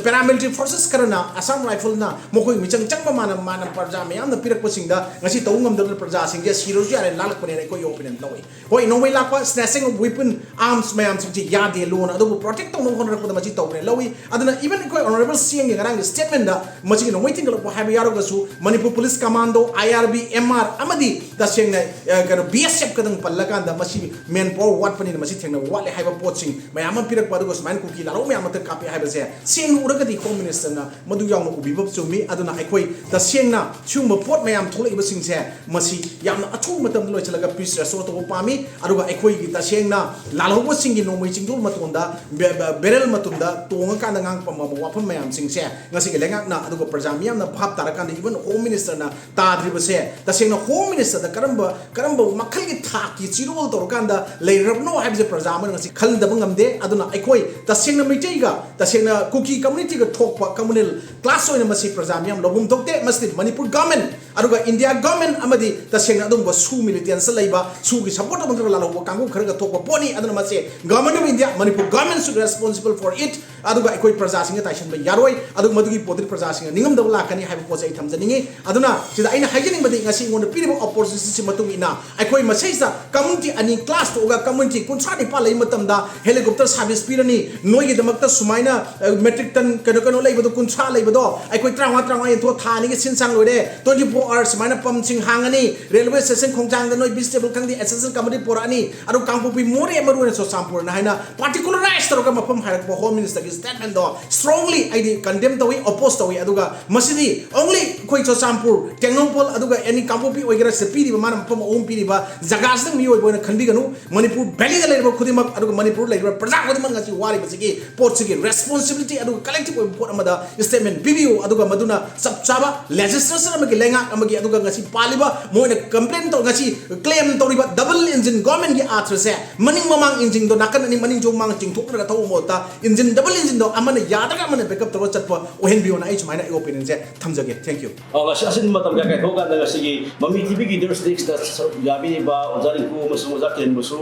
paramilitary forces ꯈꯔꯅ ꯑꯁꯥꯝ ꯔꯥꯏꯐꯜꯅ ꯃꯈꯣꯏ ꯃꯤꯆꯪ ꯆꯪꯕ ꯃꯥꯅ ꯃꯥꯅ ꯄ꯭ꯔꯖꯥ ꯃꯌꯥꯝꯅ ꯄꯤꯔꯛꯄꯁꯤꯡꯗ ꯉꯁꯤ ꯇꯧꯕ ꯉꯝꯗꯕꯅ ꯄ꯭ꯔꯖꯥꯁꯤꯡꯁꯦ ꯁꯤꯔꯁꯨ ꯌꯥꯔꯦ ꯂꯥꯜꯂꯛꯄꯅꯦꯅ ꯑꯩꯈꯣꯏꯒꯤ opinion ꯂꯧꯏ꯫ ꯍꯣꯏ, ꯅꯣꯡꯃꯩ ꯂꯥꯛꯄ, snatching of weapon, arms ꯃꯌꯥꯝꯁꯤꯡꯁꯤ ꯌꯥꯗꯦ, ꯂꯣꯅ ꯑꯗꯨꯕꯨ protect ꯇꯧꯅꯕ ꯍꯣꯠꯅꯔꯛꯄꯗ ꯃꯁꯤ ꯇꯧꯈ꯭ꯔꯦ ꯂꯧꯏ꯫ ꯑꯗꯨꯅ even ꯑꯩꯈꯣꯏ Honourable C M ꯒꯤ ꯉꯔꯥꯡꯒꯤ statement ꯗ ꯃꯁꯤꯒꯤ ꯅꯣꯡꯃꯩ ꯊꯤꯡꯒꯠꯂꯛꯄ ꯍꯥꯏꯕ ꯌꯥꯎꯔꯒꯁꯨ Manipur Police Commando, I R B, M R ꯑꯃꯗꯤ ꯇꯁꯦꯡꯅ ꯑ, ꯀꯩꯅꯣ B S F ꯈꯛꯇꯪ ꯄꯜꯂꯀꯥꯟꯗ ꯃꯁꯤ manpower ꯋꯥꯠꯄꯅꯤꯅ ꯃꯁꯤ ꯊꯦꯡꯅꯕ ꯋꯥꯠꯂꯦ ꯍꯥꯏꯕ ꯄꯣꯠꯁꯤꯡ ꯃꯌꯥꯝ ꯑꯃ ꯄꯤꯔꯛꯄ, ꯑꯗꯨꯒ ꯁꯨꯃꯥꯏꯅ ꯀꯨꯀꯤ ꯂꯥꯜꯍꯧ ꯃꯌꯥꯝ ꯑꯃ ꯀꯥꯞꯄꯦ ꯍꯥꯏꯕꯁꯦ ꯁꯦꯡꯅ ꯎꯔꯒꯗꯤ Home Minister ꯅ ꯃꯗꯨ ꯌꯥꯎꯅ ꯎꯕꯤꯕ ꯆꯨꯝꯃꯤ꯫ ꯑꯗꯨꯅ ꯑꯩꯈꯣꯏ ꯇꯁꯦꯡꯅ ꯁꯤꯒꯨꯝꯕ ꯄꯣꯠ ꯃꯌꯥꯝ ꯊꯣꯛꯂꯛꯏꯕꯁꯤꯡꯁꯦ ꯃꯁꯤ ꯌꯥꯝꯅ ꯑꯊꯨꯕ ꯃꯇꯝꯗ ꯂꯣꯏꯁꯤꯜꯂꯒ peace restore ꯇꯧꯕ ꯄꯥꯝꯃꯤ꯫ ꯑꯗꯨꯒ ꯑꯩꯈꯣꯏꯒꯤ ꯇꯁꯦꯡꯅ ꯂꯥꯜꯍꯧꯕꯁꯤꯡꯒꯤ ꯅꯣꯡꯃꯩ ꯆꯤꯡꯗꯣꯜ ꯃꯇꯣꯟꯗ, ꯕꯦ-, ꯕꯦ-, barrel ꯃꯇꯣꯟꯗ ꯇꯣꯡꯉꯀꯥꯟꯗ ꯉꯥꯡꯄꯝꯕ ꯋꯥꯐꯝ ꯃꯌꯥꯝꯁꯤꯡꯁꯦ ꯉꯁꯤꯒꯤ ꯂꯩꯉꯥꯛꯅ ꯑꯗꯨꯒ ꯄ꯭ꯔꯖꯥ ꯃꯤꯌꯥꯝꯅ ꯚꯥꯞ ꯇꯥꯔꯀꯥꯟꯗ even Home Minister ꯅ ꯇꯥꯗ꯭ꯔꯤꯕꯁꯦ ꯇꯁꯦꯡꯅ Home Minister ꯗ ꯀꯔꯝꯕ, ꯀꯔꯝꯕ ꯃꯈꯜꯒꯤ ꯊꯥꯛꯀꯤ ꯆꯤꯔꯣꯜ ꯇꯧꯔꯀꯥꯟꯗ ꯂꯩꯔꯕꯅꯣ ꯍꯥꯏꯕꯁꯦ ꯄ꯭ꯔꯖꯥ ꯑꯃꯅ ꯉꯁꯤ ꯈꯜꯗꯕ ꯉꯝꯗꯦ꯫ ꯑꯗꯨꯅ ꯑꯩꯈꯣꯏ ꯇꯁꯦꯡꯅ ꯃꯩꯇꯩꯒ, ꯇꯁꯦꯡꯅ ꯀꯨꯀꯤ community ꯒ ꯊꯣꯛꯄ communal clash ꯑꯣꯏꯅ ꯃꯁꯤ ꯄ꯭ꯔꯖꯥ ꯃꯤꯌꯥꯝ ꯂꯧꯐꯝ ꯊꯣꯛꯇꯦ꯫ ꯃꯁꯤꯗꯤ ꯃꯅꯤꯄꯨꯔ government ꯑꯗꯨꯒ India government ꯑꯃꯗꯤ ꯇꯁꯦꯡꯅ ꯑꯗꯨꯒꯨꯝꯕ ꯁꯨ militants ꯂꯩꯕ, ꯁꯨꯒꯤ support ꯇꯧꯕ ꯅꯠꯇ꯭ꯔꯒ ꯂꯥꯜꯍꯧꯕ ꯀꯥꯡꯕꯨ ꯈꯔꯒ ꯊꯣꯛꯄ ꯄꯣꯠꯅꯤ꯫ ꯑꯗꯨꯅ ꯃꯁꯤ Government of India, Manipur government should responsible for it꯫ ꯑꯗꯨꯒ ꯑꯩꯈꯣꯏ ꯄ꯭ꯔꯖꯥꯁꯤꯡꯅ ꯇꯥꯏꯁꯟꯕ ꯌꯥꯔꯣꯏ꯫ ꯑꯗꯨꯒ ꯃꯗꯨꯒꯤ ꯄꯣꯠꯇꯨꯗꯤ ꯄ꯭ꯔꯖꯥꯁꯤꯡꯅ ꯅꯤꯡꯉꯝꯗꯕ ꯂꯥꯛꯀꯅꯤ ꯍꯥꯏꯕ ꯄꯣꯠꯁꯦ ꯑꯩ ꯊꯝꯖꯅꯤꯡꯉꯤ꯫ ꯑꯗꯨꯅ ꯁꯤꯗ ꯑꯩꯅ ꯍꯥꯏꯖꯅꯤꯡꯕꯗꯤ ꯉꯁꯤ ꯑꯩꯉꯣꯟꯗ ꯄꯤꯔꯤꯕ opportunity ꯁꯤ ꯃꯇꯨꯡ ꯏꯟꯅ ꯑꯩꯈꯣꯏ ꯃꯁꯤꯁꯤꯗ community ꯑꯅꯤ clash ꯊꯣꯛꯑꯒ community ꯀꯨꯟꯊ꯭ꯔꯥ ꯅꯤꯄꯥꯜ ꯂꯩꯕ ꯃꯇꯝꯗ helicopter service ꯄꯤꯔꯅꯤ, ꯅꯣꯏꯒꯤꯗꯃꯛꯇ ꯁꯨꯃꯥꯏꯅ, ꯑ, metric ton ꯀꯩꯅꯣ, ꯀꯩꯅꯣ ꯂꯩꯕꯗꯣ ꯀꯨꯟꯊ꯭ꯔꯥ ꯂꯩꯕꯗꯣ ꯑꯩꯈꯣꯏ ꯇꯔꯥꯃꯉꯥ, ꯇꯔꯥꯃꯉꯥ ꯌꯦꯟꯊꯣꯛꯑ ꯊꯥ ꯑꯅꯤꯒꯤ ꯁꯤꯟ ꯁꯥꯡ ꯂꯣꯏꯔꯦ, twenty four hours ꯁꯨꯃꯥꯏꯅ pump ꯁꯤꯡ ꯍꯥꯡꯉꯅꯤ, railway station ꯈꯣꯡꯖꯥꯡꯗ ꯅꯣꯏ vegetable ꯈꯪꯗꯦ, essential commodity ꯄꯣꯔꯛꯑꯅꯤ꯫ ꯑꯗꯨ ꯀꯥꯡꯄꯣꯛꯄꯤ ꯃꯣꯔꯦ ꯃꯔꯨ ꯑꯣꯏꯅ ꯆꯨꯔꯆꯥꯟꯄꯨꯔꯅ ꯍꯥꯏꯅ particularized ꯇꯧꯔꯒ ꯃꯐꯝ ꯍꯥꯏꯔꯛꯄ Home Minister ꯒꯤ statement ꯗꯣ strongly ꯑꯩꯗꯤ condemn ꯇꯧꯏ, oppose ꯇꯧꯏ꯫ ꯑꯗꯨꯒ ꯃꯁꯤꯗꯤ only ꯑꯩꯈꯣꯏ ꯆꯨꯔꯆꯥꯟꯄꯨꯔ, ꯇꯦꯡꯅꯧꯄꯜ, ꯑꯗꯨꯒ ꯑꯦꯅꯤ ꯀꯥꯡꯄꯣꯛꯄꯤ ꯑꯣꯏꯒꯦꯔꯥ, ꯁꯤ ꯄꯤꯔꯤꯕ ꯃꯥꯅ ꯃꯐꯝ ꯑꯍꯨꯝ ꯄꯤꯔꯤꯕ ꯖꯒꯥꯁꯤꯗꯪ ꯃꯤꯑꯣꯏꯕ ꯑꯣꯏꯅ ꯈꯟꯕꯤꯒꯅꯨ꯫ ꯃꯅꯤꯄꯨꯔ valley ꯗ ꯂꯩꯔꯤꯕ ꯈꯨꯗꯤꯡꯃꯛ, ꯑꯗꯨꯒ ꯃꯅꯤꯄꯨꯔ ꯂꯩꯔꯤꯕ ꯄ꯭ꯔꯖꯥ ꯈꯨꯗꯤꯡꯃꯛ ꯉꯁꯤ ꯋꯥꯔꯤꯕꯁꯤꯒꯤ ꯄꯣꯠꯁꯤꯒꯤ responsibility ꯑꯗꯨꯒ collective ꯑꯣꯏꯕ ꯄꯣꯠ ꯑꯃꯗ statement ꯄꯤꯕꯤꯌꯨ꯫ ꯑꯗꯨꯒ ꯃꯗꯨꯅ ꯆꯞ ꯆꯥꯕ legislature ꯑꯃꯒꯤ, ꯂꯩꯉꯥꯛ ꯑꯃꯒꯤ, ꯑꯗꯨꯒ ꯉꯁꯤ ꯄꯥꯜꯂꯤꯕ ꯃꯣꯏꯅ complain ꯇꯧ-, ꯉꯁꯤ claim ꯇꯧꯔꯤꯕ double engine government ꯒꯤ ꯑꯥꯊ꯭ꯔꯁꯦ, ꯃꯅꯤꯡ ꯃꯃꯥꯡ engine ꯗꯣ ꯅꯥꯀꯟ ꯑꯅꯤ, ꯃꯅꯤꯡ ꯆꯨꯝ ꯃꯃꯥꯡ ꯆꯤꯡꯊꯣꯛꯅꯔꯒ ꯊꯧꯕ ꯃꯍꯨꯠꯇ engine, double engine ꯗꯣ ꯑꯃꯅ ꯌꯥꯗ꯭ꯔꯒ ꯑꯃꯅ backup ꯇꯧꯔꯒ ꯆꯠꯄ ꯑꯣꯏꯍꯟꯕꯤꯌꯣꯅ ꯑꯩ ꯁꯨꯃꯥꯏꯅ ꯑꯩ opinionꯁꯦ ꯊꯝꯖꯒꯦ꯫ Thank you꯫ ꯑ, ꯉꯁꯤ ꯑꯁꯤꯟꯕ ꯃꯇꯝ ꯀꯌꯥ ꯀꯥꯏꯊꯣꯛꯑꯀꯥꯟꯗ ꯉꯁꯤꯒꯤ ꯃꯃꯤ ꯇꯤꯚꯤꯒꯤ ꯗꯤꯁꯇ꯭ꯔꯤꯛꯁꯇ ꯁꯔꯨꯛ ꯌꯥꯕꯤꯔꯤꯕ ꯑꯣꯖꯥ ꯔꯤꯡꯀꯨ ꯑꯃꯁꯨꯡ ꯑꯣꯖꯥ ꯀꯤꯔꯟꯕꯨꯁꯨ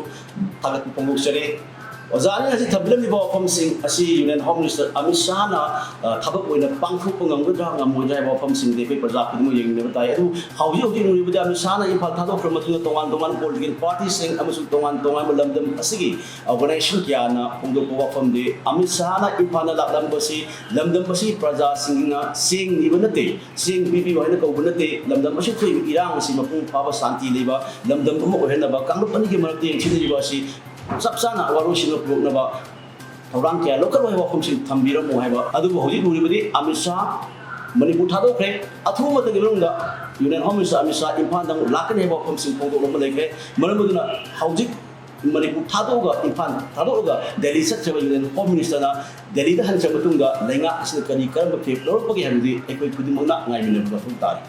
ꯊꯥꯒꯠꯄ ꯐꯣꯡꯗꯣꯛꯆꯔꯤ꯫ ꯑꯣꯖꯥ ꯑꯅꯤ ꯑꯁꯤ ꯊꯝꯕꯤꯔꯝꯂꯤꯕ ꯋꯥꯐꯝꯁꯤꯡ ꯑꯁꯤ Union Home Minister ꯑꯃꯤꯠ ꯁꯥꯍꯅ, ꯑ, ꯊꯕꯛ ꯑꯣꯏꯅ ꯄꯥꯡꯊꯣꯛꯄ ꯉꯝꯒꯗ꯭ꯔꯥ ꯉꯝꯃꯣꯏꯗ꯭ꯔꯥ ꯍꯥꯏꯕ ꯋꯥꯐꯝꯁꯤꯡꯗꯤ ꯑꯩꯈꯣꯏ ꯄ꯭ꯔꯖꯥ ꯈꯨꯗꯤꯡꯃꯛ ꯌꯦꯡꯃꯤꯟꯅꯕ ꯇꯥꯏ꯫ ꯑꯗꯨꯕꯨ ꯍꯧꯖꯤꯛ ꯍꯧꯖꯤꯛ ꯎꯔꯤꯕꯗꯤ ꯑꯃꯤꯠ ꯁꯥꯍꯅ ꯏꯝꯐꯥꯜ ꯊꯥꯗꯣꯛꯈ꯭ꯔ ꯃꯇꯨꯡꯗ ꯇꯣꯉꯥꯟ ꯇꯣꯉꯥꯟꯕ political partyꯁꯤꯡ ꯑꯃꯁꯨꯡ ꯇꯣꯉꯥꯟ ꯇꯣꯉꯥꯟꯕ ꯂꯝꯗꯝ ꯑꯁꯤꯒꯤ organization ꯀꯌꯥꯅ ꯐꯣꯡꯗꯣꯛꯄ ꯋꯥꯐꯝꯗꯤ ꯑꯃꯤꯠ ꯁꯥꯍꯅ ꯏꯝꯐꯥꯜꯗ ꯂꯥꯛꯂꯝꯕꯁꯤ ꯂꯝꯗꯝ ꯑꯁꯤ ꯄ꯭ꯔꯖꯥꯁꯤꯡꯅ ꯆꯦꯡ ꯅꯤꯕ ꯅꯠꯇꯦ, ꯆꯦꯡ ꯄꯤꯕꯤꯌꯨ ꯍꯥꯏꯅ ꯀꯧꯕ ꯅꯠꯇꯦ, ꯂꯝꯗꯝ ꯑꯁꯤ ꯊꯣꯛꯏꯕ ꯏꯔꯥꯡ ꯑꯁꯤ ꯃꯄꯨꯡ ꯐꯥꯕ ꯁꯥꯟꯇꯤ ꯂꯩꯕ ꯂꯝꯗꯝ ꯑꯃ ꯑꯣꯏꯍꯟꯅꯕ ꯀꯥꯡꯂꯨꯞ ꯑꯅꯤꯒꯤ ꯃꯔꯛꯇ ꯌꯦꯡꯊꯤꯅꯔꯤꯕ ꯑꯁꯤ ꯆꯞ ꯆꯥꯅ ꯋꯥꯔꯣꯏꯁꯤꯟꯕ ꯄꯨꯔꯛꯅꯕ ꯊꯧꯔꯥꯡ ꯀꯌꯥ ꯂꯧꯈꯠꯂꯣ ꯍꯥꯏꯕ ꯋꯥꯐꯝꯁꯤꯡ ꯊꯝꯕꯤꯔꯝꯃꯨ ꯍꯥꯏꯕ꯫ ꯑꯗꯨꯕꯨ ꯍꯧꯖꯤꯛ ꯎꯔꯤꯕꯗꯤ ꯑꯃꯤꯠ ꯁꯥꯍ ꯃꯅꯤꯄꯨꯔ ꯊꯥꯗꯣꯛꯈ꯭ꯔꯦ꯫ ꯑꯊꯨꯕ ꯃꯇꯝꯒꯤ ꯃꯅꯨꯡꯗ Union Home Minister Amit Shah ꯏꯝꯐꯥꯜꯗ ꯑꯃꯨꯛ ꯂꯥꯛꯀꯅꯤ ꯍꯥꯏꯕ ꯋꯥꯐꯝꯁꯤꯡ ꯐꯣꯡꯗꯣꯛꯂꯝꯕ ꯂꯩꯈ꯭ꯔꯦ꯫ ꯃꯔꯝ ꯑꯗꯨꯅ ꯍꯧꯖꯤꯛ ꯃꯅꯤꯄꯨꯔ ꯊꯥꯗꯣꯛꯑꯒ, ꯏꯝꯐꯥꯜ ꯊꯥꯗꯣꯛꯑꯒ ꯗꯦꯜꯂꯤ ꯆꯠꯈ꯭ꯔꯕ Union Home Ministerꯅ ꯗꯦꯜꯂꯤꯗ ꯍꯟꯈ꯭ꯔ ꯃꯇꯨꯡꯗ ꯂꯩꯉꯥꯛ ꯑꯁꯤꯅ ꯀꯔꯤ ꯀꯔꯝꯕ ꯐꯤꯔꯦꯞ ꯂꯧꯔꯛꯄꯒꯦ ꯍꯥꯏꯕꯗꯤ ꯑꯩꯈꯣꯏ ꯈꯨꯗꯤꯡꯃꯛꯅ ꯉꯥꯏꯃꯤꯟꯅꯕ ꯃꯊꯧ ꯇꯥꯔꯤ꯫